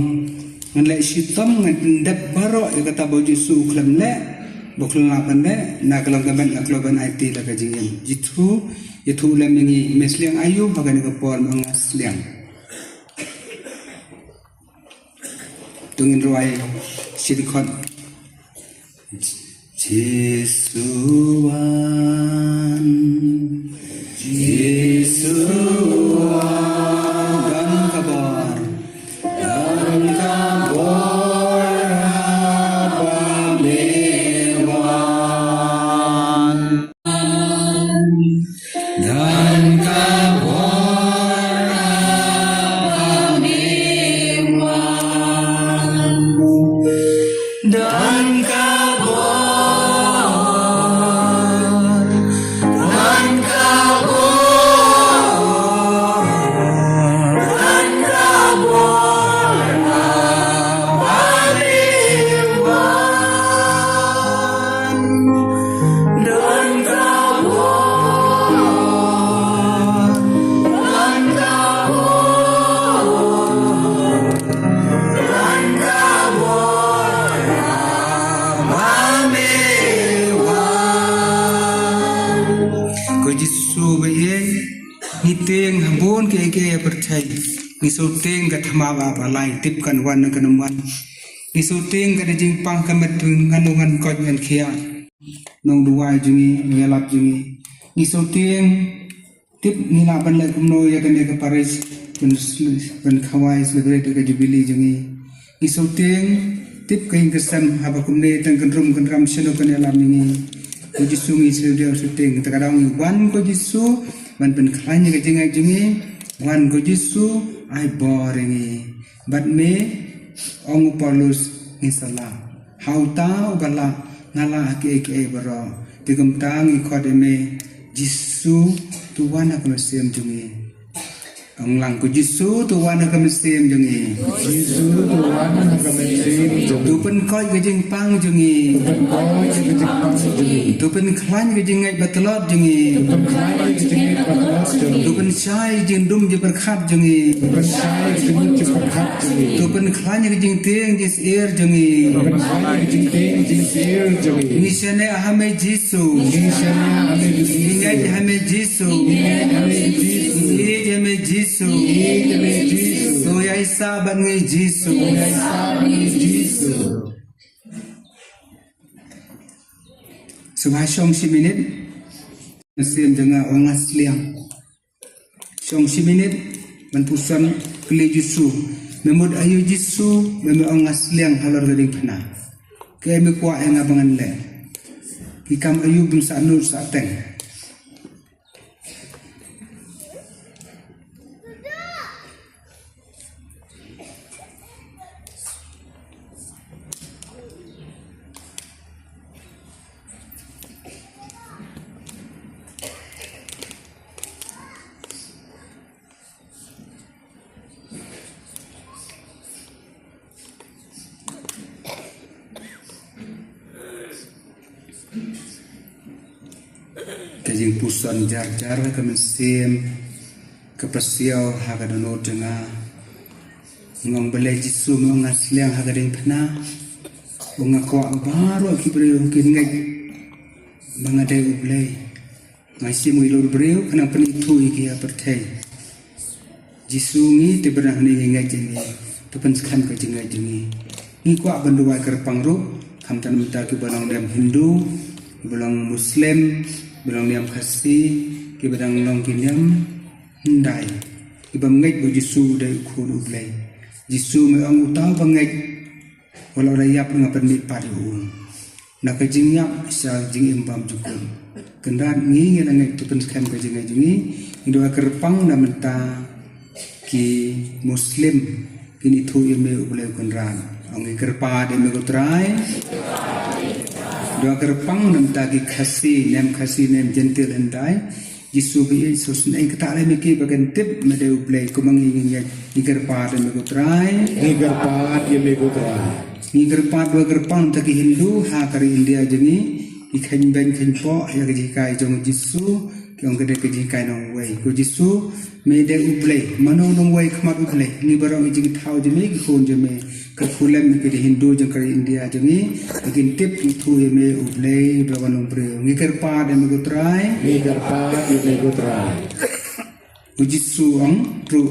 ngan leh shitom, ngan pyndep baroh ïa kata ba u Jisu u khlem leh, ba u khlem lah ban leh. Na ka long ka met nga kloi ban aiti la ka jingim. Jisu ïathuh lem ïa ngi, me sliang aïu ha kane ka por? Me ong nga sliang. To ngin rwai shi dkhot. Jisu wan, Jisu wan, don ka bor, don ka bor haba me wan. Don ka bor haba me wan. Don ka bor, don ka bor, don ka bor, ba me wan. Don ka bor, don ka bor. Ko Jisu ba ïeit, ngi tieng ha bun kiei kiei ha pyrthei. Ngi shu tieng ka thma ba ba lai, tip kan wan ne kan ym wan. Ngi shu tieng ka jingpang ka met, ngan ong ngan koit ngan khiah. Nongduwai jong ngi, nongïalap jong ngi. Ngi shu tieng, tip ngi lah ban leh kumno ïa kane ka parish ban sel-, ban khawai celebrate ka jubilee jong ngi. Ngi shu tieng, tip ka ïing ka sem haba kumne tang kan rum kan ram shano kan ïalam ïa ngi. Ko Jisu ngi shu tieng, shu tieng. Te ka daw ngi wan ko Jisu ban pynkhlaiñ ïa ka jingngeit jong ngi. Wan ko Jisu, ai bor ïa ngi. Bad me, ong u Paulus, ngi sa lah. Ha uta uba lah, nga lah ha kiei kiei baroh. Te kumta ngi khot ïa me, Jisu, to wan ha ka mynsiem jong ngi. Ong lang ko Jisu, to wan ha ka mynsiem jong ngi. Jisu, to wan ha ka mynsiem jong ngi. To pynkoit ka jingpang jong ngi. To pynkoit ka jingpang jong ngi. To pynkhlaiñ ka jingngeit ba tlot jong ngi. To pynkhlaiñ ka jingngeit ba tlot jong ngi. To pynshai jingdum jingpyrkhat jong ngi. To pynshai jingdum jingpyrkhat jong ngi. To pynkhlaiñ ka jingtieng jingsyier jong ngi. To pynkhlaiñ ka jingtieng jingsyier jong ngi. Ngi shaniah ha me Jisu. Ngi shaniah ha me Jisu. Ngi ngeit ha me Jisu. Ngi ngeit ha me Jisu. Ngi ngeit ha me Jisu. Ngi ngeit ha me Jisu. To ïaisah bad ngi Jisu. To ïaisah bad ngi Jisu. Sngewbha shong shi minit. Mynsiem jong nga ong nga sliang. Shong shi minit ban puson kylli Jisu. Me mut aïu Jisu, me, me ong nga sliang halor ka diengphna. Kaei me kwah ïa nga ba ngan leh. Ki kam aïu ban sah nud sah teng. Ka jingpuson jar jar ka mynsiem, ka pasiaw ha ka dohnud jong nga. Nga ong balei Jisu me ong nga sliang ha ka diengphna. Ong nga kwah baroh ki briew kin ngeit ba nga dei U Blei. Nga shim ngi lut briew khnang pynithuh ïa ki ha pyrthei. Jisu ngi te ba ngi ngeit ïa ngi, to pynskhem ka jingngeit jong ngi. Ngi kwah ban duwai kyrpang ruh, khamtam na bynta kiba long niam Hindu, kiba long Muslim, kiba long niam Khasi, kiba dang long ki niam hyndai, kiba ngeit ba U Jisu u dei u khun U Blei. Jisu me ong uta uba ngeit, wat la u da ïap nga pynmih pat ïa u. Na ka jingïap sha jingim bymjukut. Kynrad ngi ngi la ngeit, to pynskhem ka jingngeit jong ngi. Ngi duwai kyrpang na bynta ki Muslim, kin ithuh ïa me U Blei U Kynrad. Ong ngi kyrpad ïa me ko Trai. Duwai kyrpang na bynta ki Khasi, niam Khasi, niam Jentil hyndai. Jisu ba ïeit, sngewsynei kata lei me ki ba kin tip me dei U Blei, kum ngi ngi ngeit. Ngi kyrpad ïa me ko Trai. Ngi kyrpad ïa me ko Trai. Ngi kyrpad duwai kyrpang na bynta ki Hindu ha ka ri India jong ngi. Ki kheiñ beiñ kheiñ poh ïa ka jinghikai jong U Jisu, ki ong ka dei ka jinghikai nongwei. Ko Jisu, me dei U Blei, mano nongwei khmat U Blei. Ngi baroh ngi jingthaw jong me, ki khun jong me. Kyrkhu lem ïa ki Hindu jong ka ri India jong ngi, ba kin tip ithuh ïa me U Blei ba wan long briew. Ngi kyrpad ïa me ko Trai. Ngi kyrpad ïa me ko Trai. U Jisu ong ruh,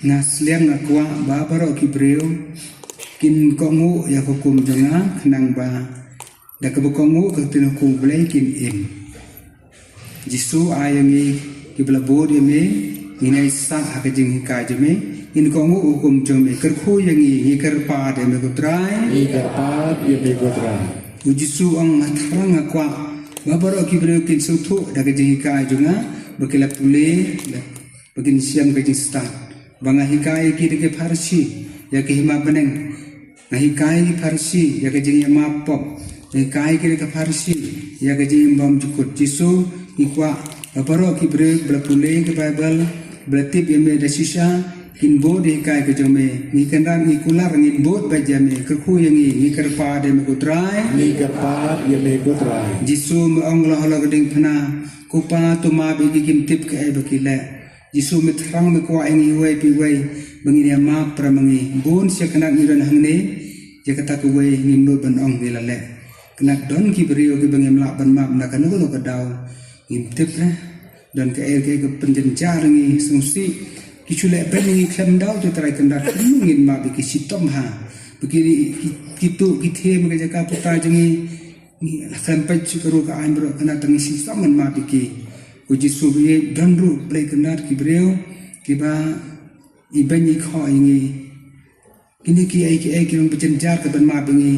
nga sliang nga kwah ba baroh ki briew kin kohnguh ïa ka hukum jong nga, khnang ba da kaba kohnguh ka ktien hukum U Blei kin im. Jisu, ai ïa ngi kiba la bud ïa me, ngin ïaisah ha ka jinghikai jong me, ngin kohnguh u hukum jong me, kyrkhu ïa ngi, ngi kyrpad ïa me ko Trai. Ngi kyrpad ïa me ko Trai. U Jisu ong, nga thrang nga kwah ba baroh ki briew kin sngewthuh da ka jinghikai jong nga, ba ki la pule, ba kin shem ka jingstad. Ba nga hikai ïa ki da ki pharshi ïa ka hima bneng. Nga hikai ki Pharisi ïa ka jingïamap pop. Nga hikai ki da ka Pharisi ïa ka jingim bymjukut. Jisu, ngi kwah ba baroh ki briew ba la pule ka Baibl, ba la tip ïa me da shisha, kin bud ïa hikai ka jong me. Ngi kynran, ngi kular, ngin bud beit ïa me. Kyrkhu ïa ngi, ngi kyrpad ïa me ko Trai. Ngi kyrpad ïa me ko Trai. Jisu, me ong halor ka diengphna, ko Pa, to map ïa ki, kim tip kaei ba ki leh. Jisu, me thrang, me kwah ïa ngi iwei pa iwei ba ngin ïamap para ma ngi. Bun sha kynad ngi don hangne, ïa kata kawei ngim nud ban ong ngi la leh. Kynad don ki briew kiba ngim lah ban map na kano kano ka daw. Ngim tip re, don kaei kaei ka pynjynjar ngi, sngewsih. Ki shu leh beiñ ïa ngi khlem daw, to Trai kynad kumno ngin map ïa ki, shitom ha. Ba ki, ki, ki tuh ki thiem ka jaka puta jong ngi. Ngi la khlem peit shuh ka ruh ka aiñ baroh, kynad tang ngi shitom ban map ïa ki. Ko Jisu, ba ïeit, don ruh Blei kynad ki briew kiba i beiñ i khoh ïa ngi. Kine kiei kiei ki long ba jynjar ka ban map ïa ngi.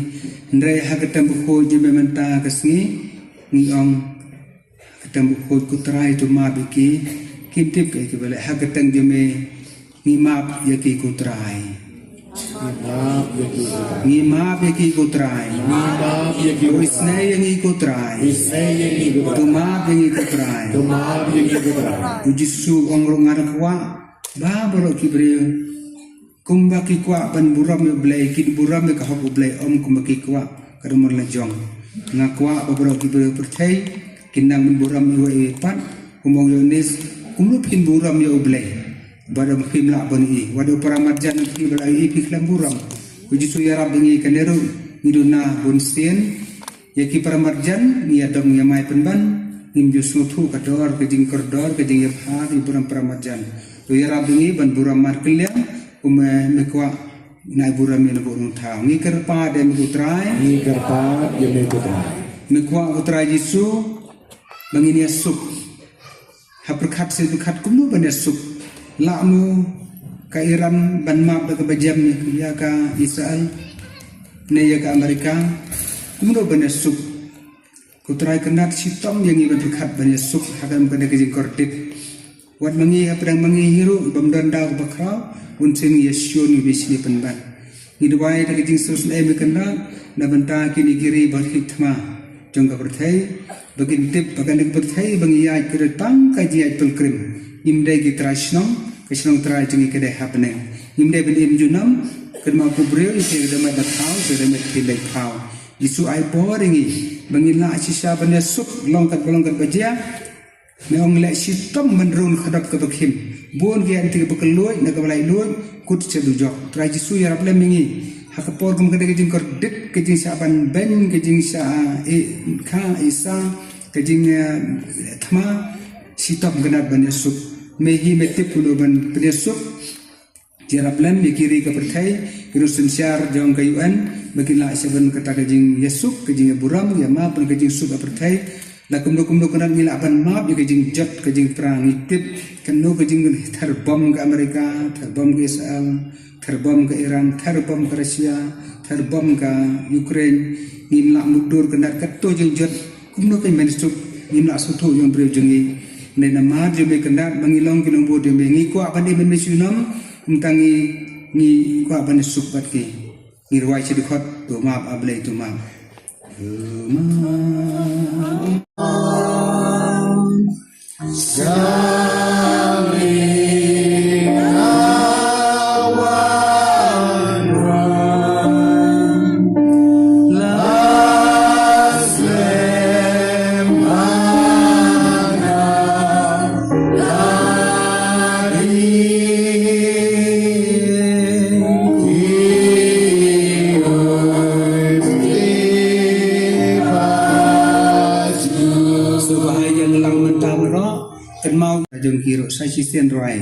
Hynrei ha ka kyrteng bakhuid jong me mynta ka sngi ngi ong, ha ka kyrteng bakhuid ko Trai, to map ïa ki. Kim tip kaei kiba leh, ha ka kyrteng jong me ngi map ïa ki ko Trai. Ngi map ïa ki ko Trai. Ngi map ïa ki ko Trai. Ngi map ïa ki ko Trai. Isnei ïa ngi ko Trai. Isnei ïa ngi ko Trai. To map ïa ngi ko Trai. To map ïa ngi ko Trai. U Jisu u ong ruh, nga kwah ba baroh ki briew kumba ki kwah ban burom ïa U Blei, kin burom ïa ka hok U Blei, ym kumba ki kwah ka dei mon la jong. Nga kwah ba baroh ki briew pyrthei kin nang ban burom ïa iwei iwei pat, kumba ong u Ïoannis, kumno phin burom ïa U Blei bad phim lah ban ïohi? Wat ïa u paramarjan phi ba la ïohi phi khlem burom. U Jisu ïarap ïa ngi, kane ruh ngi duna bunsien. Ïa ki paramarjan ngi ïadom, ngi ïamai pynban, ngim ju sngewthuh ka dor, ka jingkordor, ka jingïapher ïa u paramarjan. To ïarap ïa ngi ban burom markylliang, kumba me kwah nai burom ïa u Nongthaw. Ngi kyrpad ïa me ko Trai. Ngi kyrpad ïa me ko Trai. Me kwah ko Trai Jisu ba ngin ïasuk. Ha pyrkhat sha pyrkhat kumno ban ïasuk. Lah mo ka Iran ban map da kaba jem ïa ka Israel ne ïa ka Amerika? Kumno ban ïasuk? Ko Trai kynad shitom ïa ngi ban pyrkhat ban ïasuk ha kane ka jingkordit. Wat ma ngi hapdeng ma ngi hi ruh bym don daw kaba khraw, bunsien ngi ïashun, ngi bishni pynban. Ngi duwai da ka jingsngewsynei me kynad na bynta kine ki ri ba khih thma jong ka pyrthei, ba kin tip ba kane ka pyrthei ba ngi ïaid ka dei tang ka jingïaid pilgrim. Ngim dei ki trai shnong, ka shnong trai jong ngi ka dei ha bneng. Ngim dei ban im junom, kynmaw ko briew ïa ka dei met da phaw, ka dei met ki leit phaw. Jisu ai bor ïa ngi ba ngin lah shisha ban ïasuk, long kat ba long kat ba jia. Me ong leh shitom ban rung khadap kaba khim. Bun ki ïa nti kaba kylluid na kaba laitluid, kut sha dujok. Trai Jisu ïarap lem ïa ngi ha ka por kum kane ka jingkordit, ka jingshah ban beiñ, ka jingshah, eh, kha, isa, ka jing, eh, thma, shitom kynad ban ïasuk. Me hi me tip kumno ban pynïasuk. Ïarap lem ïa ki ri ka pyrthei, ki riewsynshar jong ka U N, ba kin lah sha ban kata ka jingïasuk, ka jingïaburom, ïa map ban ka jingsuk ka pyrthei. La kumno kumno kynad ngi lah ban map ïa ka jingjot, ka jingpra, ngi tip kano ka jingther bom ka Amerika, ther bom ka Israel, ther bom ka Iran, ther bom ka Russia, ther bom ka Ukraine. Ngim lah mutdur kynad kato jingjot. Kumno kein ban ïasuk, ngim lah sngewthuh ïa u briew jong ngi. Hynrei namar jong me kynad ba ngi long ki nongbud jong me, ngi kwah ban im bad me sha junom, kumta ngi, ngi kwah ban ïasuk bad ki. Ngi rwai shi dkhot, to map A Blei, to map. To map. Sngewbha ïa ngi lang mynta baroh, kynmaw jong ki ruh sa shisien rwai.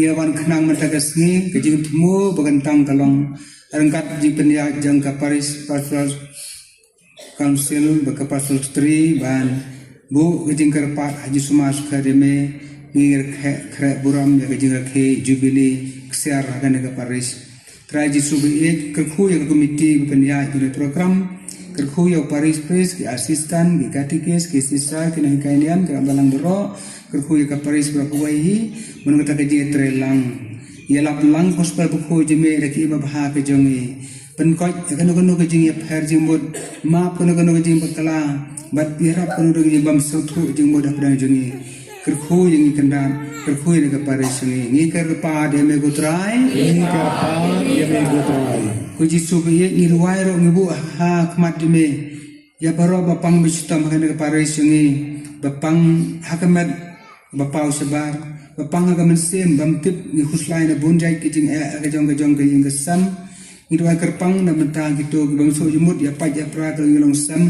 Ïa wan khnang mynta ka sngi, ka jingthmu ba kan tang ka long ryngkat jingpynïaid jong ka Parish Pastoral Council bad ka Pastoral Secretary ban buh ka jingkyrpad ha Jisu Masi Khreh jong me, ngi rakhe khreh burom ïa ka jingrakhe Jubilee ksiar ha kane ka parish. Trai Jisu ba ïeit, kyrkhu ïa ka komiti ba pynïaid ïa kane program, kyrkhu ïa u parish priest, ki assistant, ki katikis, ki sister, ki nonghikai niam, ki rangbah lang baroh, kyrkhu ïa ka parish baroh kawei hi, ban kata ka jingïatreilang. Ïalap lang gospel bakhuid jong me da ki im babha ka jong ngi. Pynkoit ïa kano kano ka jingïapher jingmut, map kano kano ka jingbakla, bad ïarap kano kano ka jingbymsngewthuh jingmut hapdeng jong ngi. Kyrkhu ïa ngi Kynrad, kyrkhu ïa ka parish jong ngi. Ngi kyrpad ïa me ko Trai. Ngi kyrpad ïa me ko Trai. Ko Jisu ba ïeit, ngi duwai ruh, ngi buh ha khmat jong me ïa baroh ba pang ba shitom ha kane ka parish jong ngi, ba pang ha ka met ba paw shabar, ba pang ha ka mynsiem bym tip, ngi khuslai na bun jait ka jingeh ha ka jong ka jong ka ïing ka sem. Ngi duwai kyrpang na bynta kito ki bym sngewthuh jingmut, ïa pait ïa pra ka jinglong sem,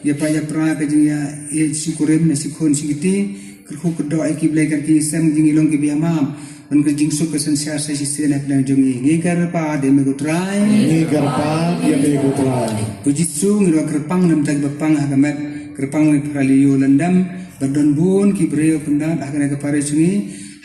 ïa pait ïa pra ka jingïa, ïa shi kurim na shi khun shi kti, kyrkhu kyrdoh ïa ki, Blei, kat ki sem jingïalong ki ba ïa map, ban ka jingsuk ka synshar sa shisien hapdeng jong ngi. Ngi kyrpad ïa me ko Trai. Ngi kyrpad ïa me ko Trai. Ko Jisu, ngi duwai kyrpang na bynta ki ba pang ha ka met, kyrpang na ki para lyiur lyndem, ba don bun ki briew Kynrad ha kane ka parish jong ngi,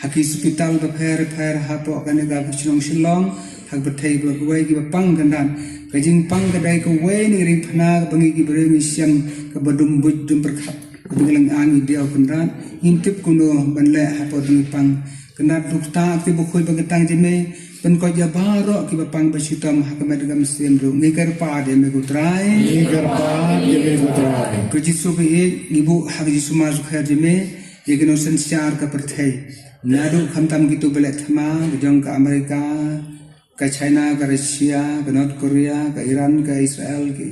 ha ki hospital bapher bapher hapoh kane ka shnong Shillong, ha ka pyrthei baroh kawei, ki ba pang Kynrad. Ka jingpang ka dei kawei na ka ringphna kaba ngi ki briew ngi shem, kaba dum buit dum pyrkhat, kaba ngi lyngngoh ngi diaw Kynrad. Ngim tip kumno ban leh hapoh ba ngi pang. Kynrad, dukta, kti bakhuid ba kyntang jong me, pynkoit ïa baroh ki ba pang ba shitom ha ka met ka mynsiem ruh. Ngi kyrpad ïa me ko Trai. Ngi kyrpad ïa me ko Trai. Ko Jisu ba ïeit, ngi buh ha ka Jisu Masi Khreh jong me ïa ki nongsynshar ka pyrthei, naduh khamtam kito ba leh thma, ka jong ka America, ka China, ka Russia, ka North Korea, ka Iran, ka Israel, ki,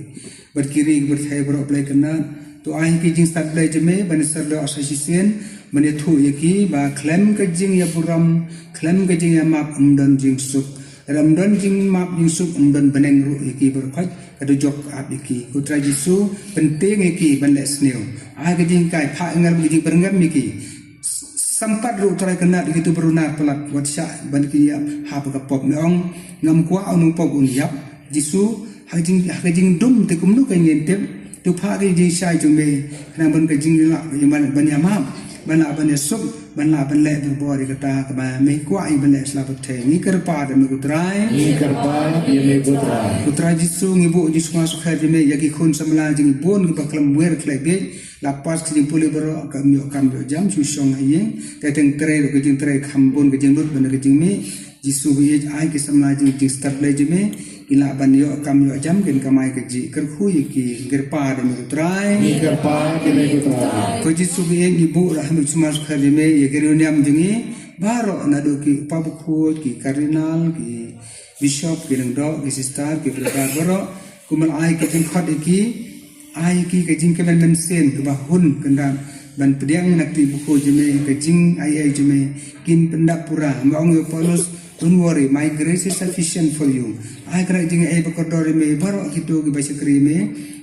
bad ki ri ki pyrthei baroh, Blei Kynrad. To ai ki jingstad Blei jong me ban ïasyrdoh sa shisien, ban ïathuh ïa ki ba khlem ka jingïaburom, khlem ka jingïamap, ym don jingsuk. Lada ym don jingmap jingsuk, ym don bneng ruh ïa ki baroh khoit, ka dujok ka ap ïa ki. Ko Trai Jisu, pyntieng ïa ki ban leh sniew. Ai ka jinghikai, phah ïa nga ruh ka jingbyrngem ïa ki. Sympat ruh Trai Kynrad ïa kito ba runar palat, wat shah ban kin ïap ha kaba ka pop. Me ong, ngam kwah u nongpop un ïap. Jisu, ha ka jing, ha ka jingdum te kumno ka ngin tip. To phah ka jingshai jong me, khnang ban ka jinglah ban, ban ïamap, ban lah ban ïasuk, ban lah ban leh barabor ïa kata kaba me kwah ïa ban leh sha la pyrthei. Ngi kyrpad ïa me ko Trai. Ngi kyrpad ïa me ko Trai. Ko Trai Jisu, ngi buh Jisu Masi Khreh jong me ïa ki khun samla jong ngi bun kiba khlem wer khlem bieit, la pass ka jingpule baroh, kam ïoh kam ïoh jam, shu shong ha ïing. Te teng trei ruh ka jingtrei kham bun ka jinglut ban ka jingmih. Jisu ba ïeit, ai ki samla jong, jingstad Blei jong me, ki lah ban ïoh kam ïoh jam, kin kamai kajih. Kyrkhu ïa ki. Ngi kyrpad ïa me ko Trai. Ngi kyrpad ïa me ko Trai. Ko Jisu ba ïeit, ngi buh ruh ha me Jisu Masi Khreh jong me ïa ki riewniam jong ngi baroh, naduh ki pa bakhuid, ki cardinal, ki bishop, ki lyngdoh, ki sister, ki brother baroh, kumba la ai ka jingkhot ïa ki, ai ïa ki ka jingkmen mynsiem kaba hun Kynrad ban pdiang na ka kti bakhuid jong me, ka jingaiei jong me kin pyndap pura. Me ong ïa u Paulus, "Don't worry, my grace is sufficient for you." Ai ka jingaiei ba kordor ïa me, baroh kito kiba shakri ïa me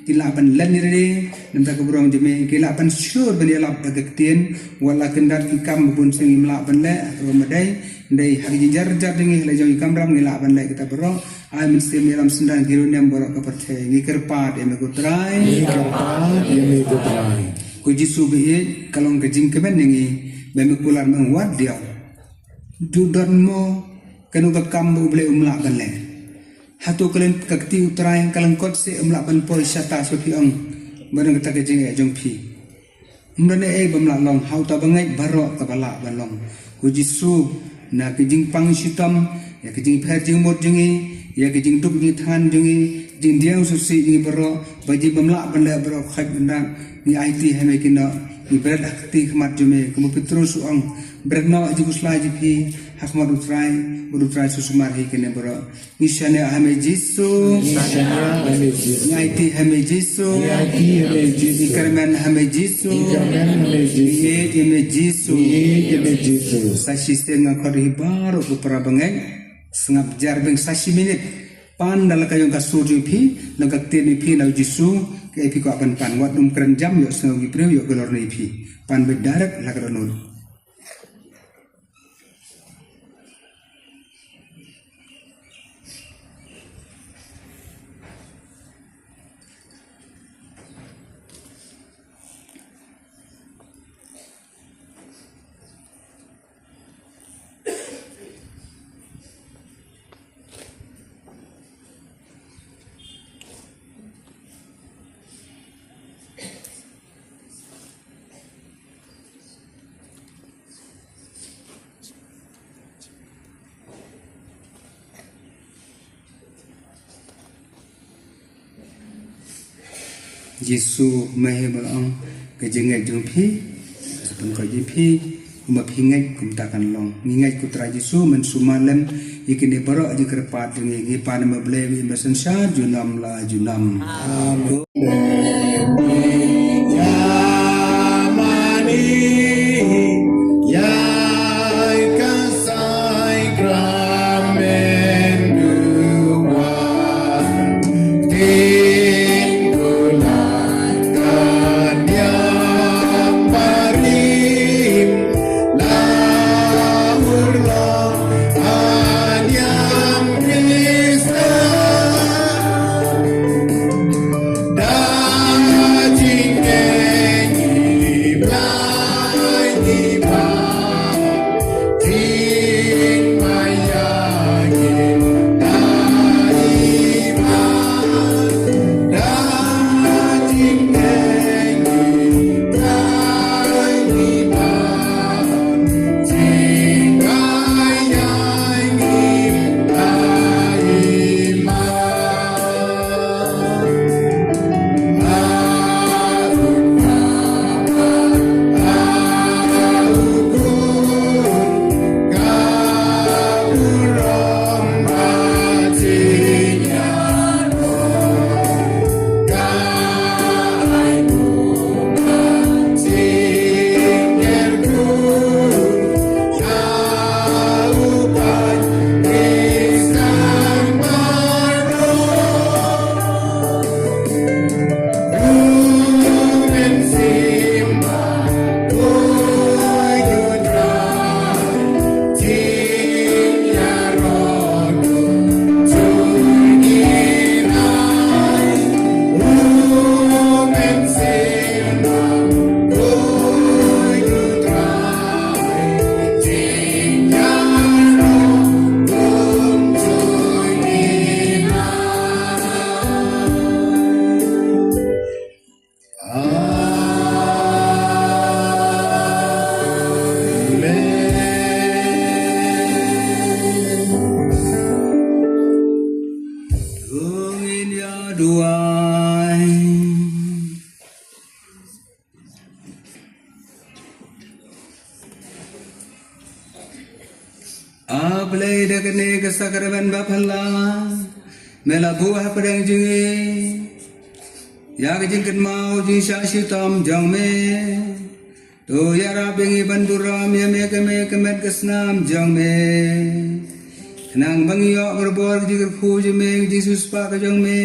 ki lah ban len ïa lade na ka bynta ka burom jong me, ki lah ban shlur ban ïalap da ka ktien, wat la Kynrad ki kam ba bun sien ngim lah ban leh, ha kaba ma dei, dei ha ka jingjar jar jong ngi, ha la jong ki kamram ngi lah ban leh kita baroh. Ai mynsiem ïalam synran ki riewniam baroh ka pyrthei. Ngi kyrpad ïa me ko Trai. Ngi kyrpad ïa me ko Trai. Ko Jisu ba ïeit, ka long ka jingkmen ïa ngi ba me kular, me ong wat diaw. To don mo kano ka kam ba U Blei um lah ban leh. Hato ka lyngkot ka kti U Trai, ka lyngkot seh um lah ban poi shata sha phi, ong, ba don kata ka jingeh jong phi. Ym don ei ei bym lah long ha uta u bangeit baroh kaba lah ban long. Ko Jisu, na ka jingpang shitom, ïa ka jingpher jingmut jong ngi, ïa ka jingduk jingthngan jong ngi, jingdiaw sngewsih jong ngi baroh, ba jing bym lah ban leh baroh khoit ban dat, ngi aiti ha me kine, ngi bret ha ka kti khmat jong me, kumba u Petrus u ong, bret noh ïa ki khuslai jong phi ha khmat U Trai, bad U Trai u sumar ïa kine baroh. Ngi shaniah ha me Jisu. Ngi shaniah ha me Jisu. Ngi aiti ha me Jisu. Ngi aiti ha me Jisu. Ngi kyrmen ha me Jisu. Ngi kyrmen ha me Jisu. Ngi ïeit ïa me Jisu. Ngi ïeit ïa me Jisu. Sa shisien nga khot ïa phi baroh ko para bangeit. Sngap jar biang sa shi minit. Pan da la ka ïong ka sur jong phi, la ka ktien ïa phi na u Jisu, kaei phi kwah ban pan. Wat nym kren jam, ïohsngew ki briew, ïoh ki lor na ïa phi. Pan beit direct la ka dohnud. Jisu, me hi ba ong ka jingngeit jong phi, ka jingpynkhuid jong phi, kumba phi ngeit kumta kan long. Ngi ngeit ko Trai Jisu, men sumar lem ïa kine baroh jingkyrpad jong ngi, ngi pan ïa ma Blei ba im ba synshar junom la junom. Amen. Amen. To ngin ïa duwai. A Blei, da kane ka sakramen baphala me la buh hapdeng jong ngi ïa ka jingkynmaw jingshah shitom jong me. To ïarap ïa ngi ban burom ïa me, ka me ka met ka snam jong me, khnang ba ngin ïoh ka bor ka jingkyrkhu jong me, ka jingsiewspah ka jong me,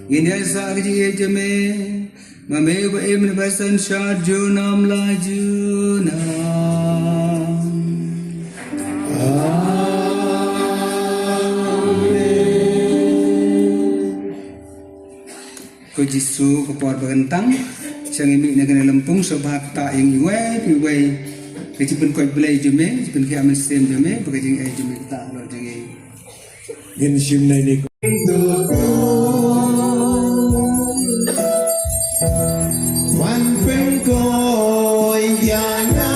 ngin ïaisah ka jingïeit jong me, ma me uba im ne ba synshar junom la junom. Amen. Ko Jisu, ka por ba kyntang, sha ngi mih na kane lympung, sngewbha ktah ïa ngi iwei pa iwei ka jingpynkhuid Blei jong me, ka jingpynkhiah mynsiem jong me, ba ka jingaiei jong me ktah halor jong ngi. Ngin shim nai ne ko. Wan pynkhuid ïa nga.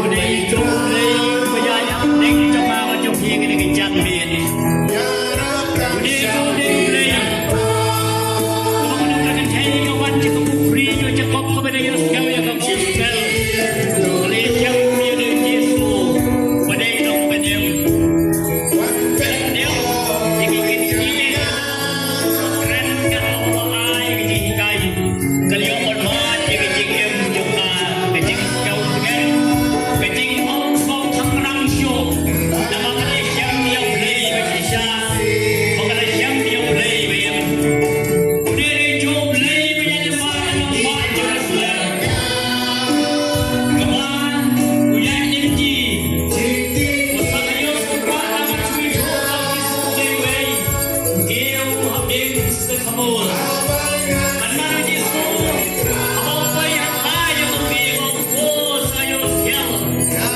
Ka dei jong U Blei, ba ïaid hapdeng jong nga bad jong phi kane ka janmiet. U dei, U dei U Blei. Kumno ka kynthei ka wan sha ka pukri jong Jakob kaba dei ïa ka gospel. Ka dei jong U Blei, U dei Jisu, ba dei nongpynim. Pyndim ïa ki kynthei.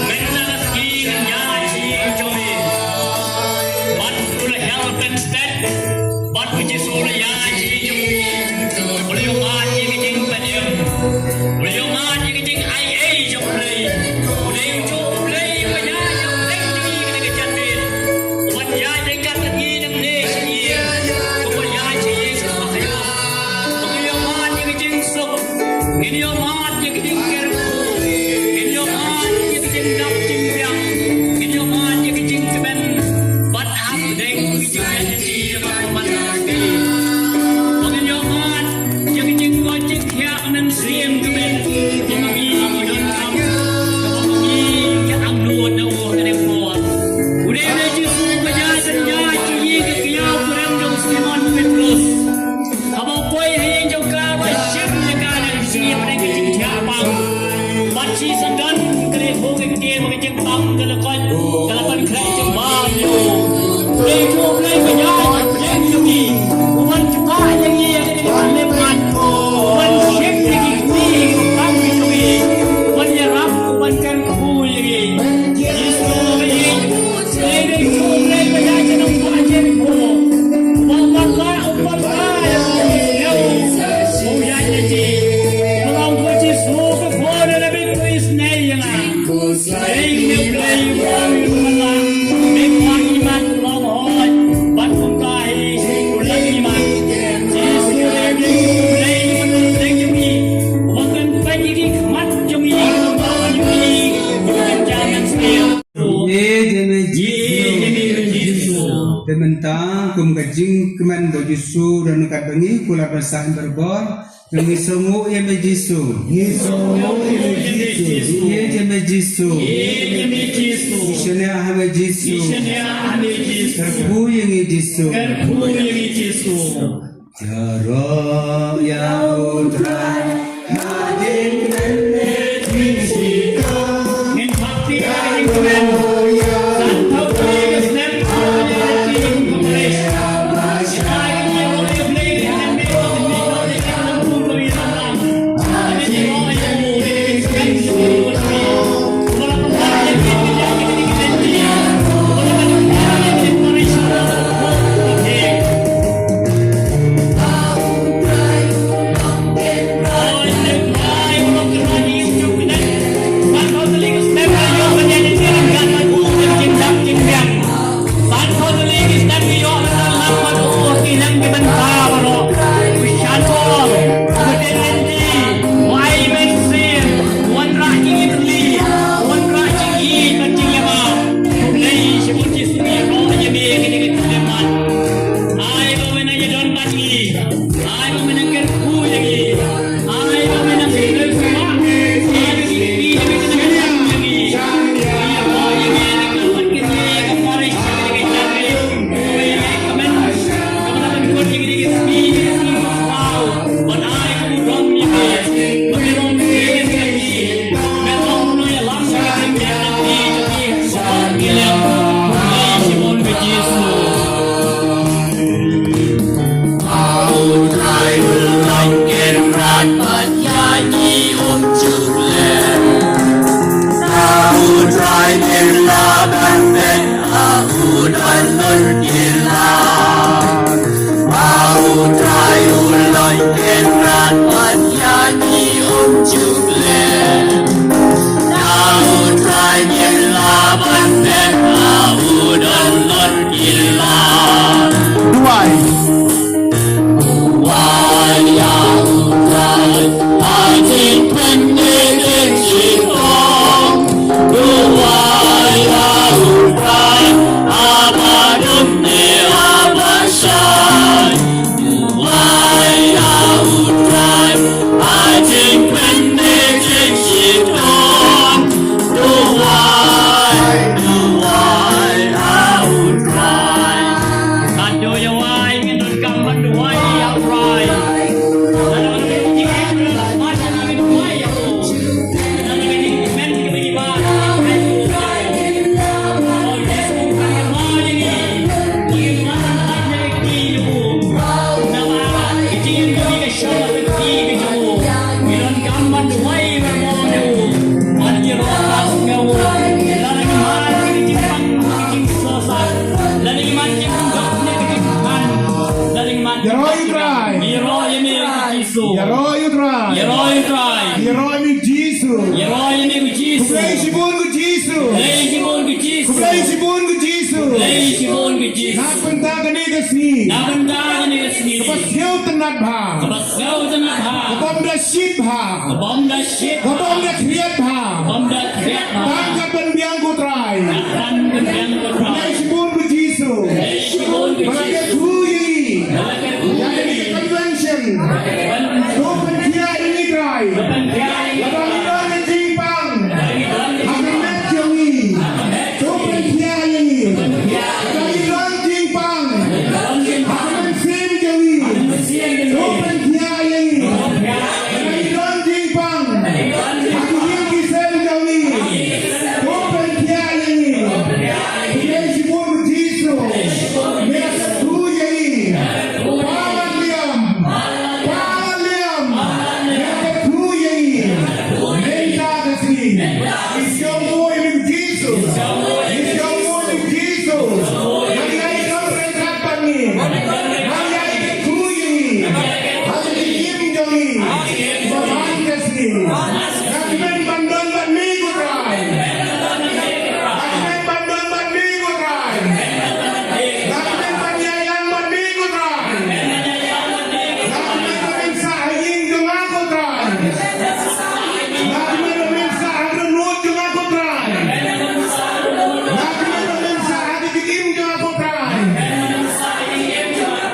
Mynta ka sngi ngan ïaid sha ïing jong me. Bad u la hiar pynstet. Bad u Jisu u la ïaid sha ïing jong me. U la ïohmad ïa ka jingpynim. U la ïohmad ïa ka jingai ei jong U Blei. U dei uto U Blei uba ïaid ïa ka jingim jong ngi kane ka janmiet. Uban ïaid ryngkat bad ngi nangne sha ïing. Uban ïaid sha ïing sha ïing. Ngin ïohmad ïa ka jingsuk. Ngin ïohmad ïa ka jingkyrkhu. Ngin ïohmad ïa ka jingdap jingbiang. Ngin ïohmad ïa ka jingkmen. Bad hapdeng ka jingkmen. Ngin ïohmad ïa ka jingkoit jingkhiah mynsiem kmen. Kaba ngi ngi donkam. Kaba ngi ngi angnud na u ha kane ka por. U dei u Jisu ba ïaid ban ïaid sha ïing ka kñia u kurim jong u Simon Petrus. Haba u poi ha ïing jong ka ba shim ïa ka na ka jingim na ka jingthiah pang. Bad shisha don ka lieh bun ka ktien ba ka jingpang ka la koit ka la pynkhreh jingbam ïa u. Dei U Blei ba ïaid ha pdeng jong ngi. U ban ktah ïa ngi ïa ka jingpang mat. U ban shim ïa ki kti ki pang ki jong ngi. U ban ïarap u ban kyrkhu ïa ngi. Jisu ba ïeit. Te mynta kum ka jingkmen ba u Jisu u don ryngkat bad ngi, kular ban sah barabor. Ngi sngewnguh ïa me Jisu. Ngi sngewnguh ïa me Jisu. Ngi ïeit ïa me Jisu. Ngi shaniah ha me Jisu. Kyrkhu ïa ngi Jisu. Kyrkhu ïa ngi Jisu. Ïaroh ïa u Trai. Ïaroh ïa u Trai. Ïaroh ïa me ko Jisu. Ïaroh ïa u Trai. Ïaroh ïa u Trai. Ïaroh ïa me ko Jisu. Ïaroh ïa me ko Jisu. Khublei shibun ko Jisu. Khublei shibun ko Jisu. Khublei shibun ko Jisu. Khublei shibun ko Jisu. Na ka bynta kane ka sngi. Na ka bynta kane ka sngi. Kaba sngewtynnat bha. Kaba sngewtynnat bha. Kaba ym da shit bha. Kaba ym da shit. Kaba ym da khriat bha. Kaba ym da khriat bha. Tang katba biang ko Trai. Tang katba biang ko Trai. Khublei shibun ko Jisu. Khublei shibun ko Jisu. Ba la kyrkhu ïa ngi. Ba la kyrkhu ïa ngi. Ïa kane ka convention. To pynthiah ïa ngi Trai. To pynthiah ïa ngi. Lada ngi don ka jingpang ha ka met jong ngi, to pynthiah ïa ngi. Lada ngi don jingpang ha ka mynsiem jong ngi, to pynthiah ïa ngi. Lada ngi don jingpang ha ki ïing ki sem jong ngi, to pynthiah ïa ngi. Khublei shibun Jisu. Me la kyrkhu ïa ngi. Pala liam. Pala liam. Me la kyrkhu ïa ngi. Mynta ka sngi. Ngi sngewbha ïa me Jisu. Ngi sngewbha ïa me Jisu. Ngi ai kam ryngkat bad ngi. Ngi ai kyrkhu ïa ngi. Ha ka jingim jong ngi. Ba man ka sngi. Nga kmen ban don bad me ko Trai. Nga kmen ban don bad me ko Trai. Nga kmen ban ïalang bad me ko Trai. Nga kmen ban pynsah ha ïing jong nga ko Trai. Nga kmen ban pynsah ha dohnud jong nga ko Trai. Nga kmen ban pynsah ha ka jingim jong nga ko Trai.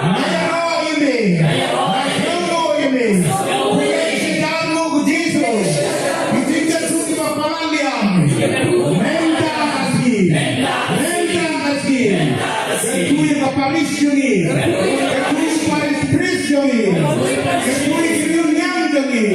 Nga ïaroh ïa me. Nga ïaroh ïa me. Khublei shibun ko Jisu. Ki jingkyrkhu kiba palat liam. Mynta ka sngi. Mynta ka sngi. Kyrkhu ïa ka parish jong ngi. Kyrkhu ïa ka parish priest jong ngi. Kyrkhu ïa ki riewniam jong ngi.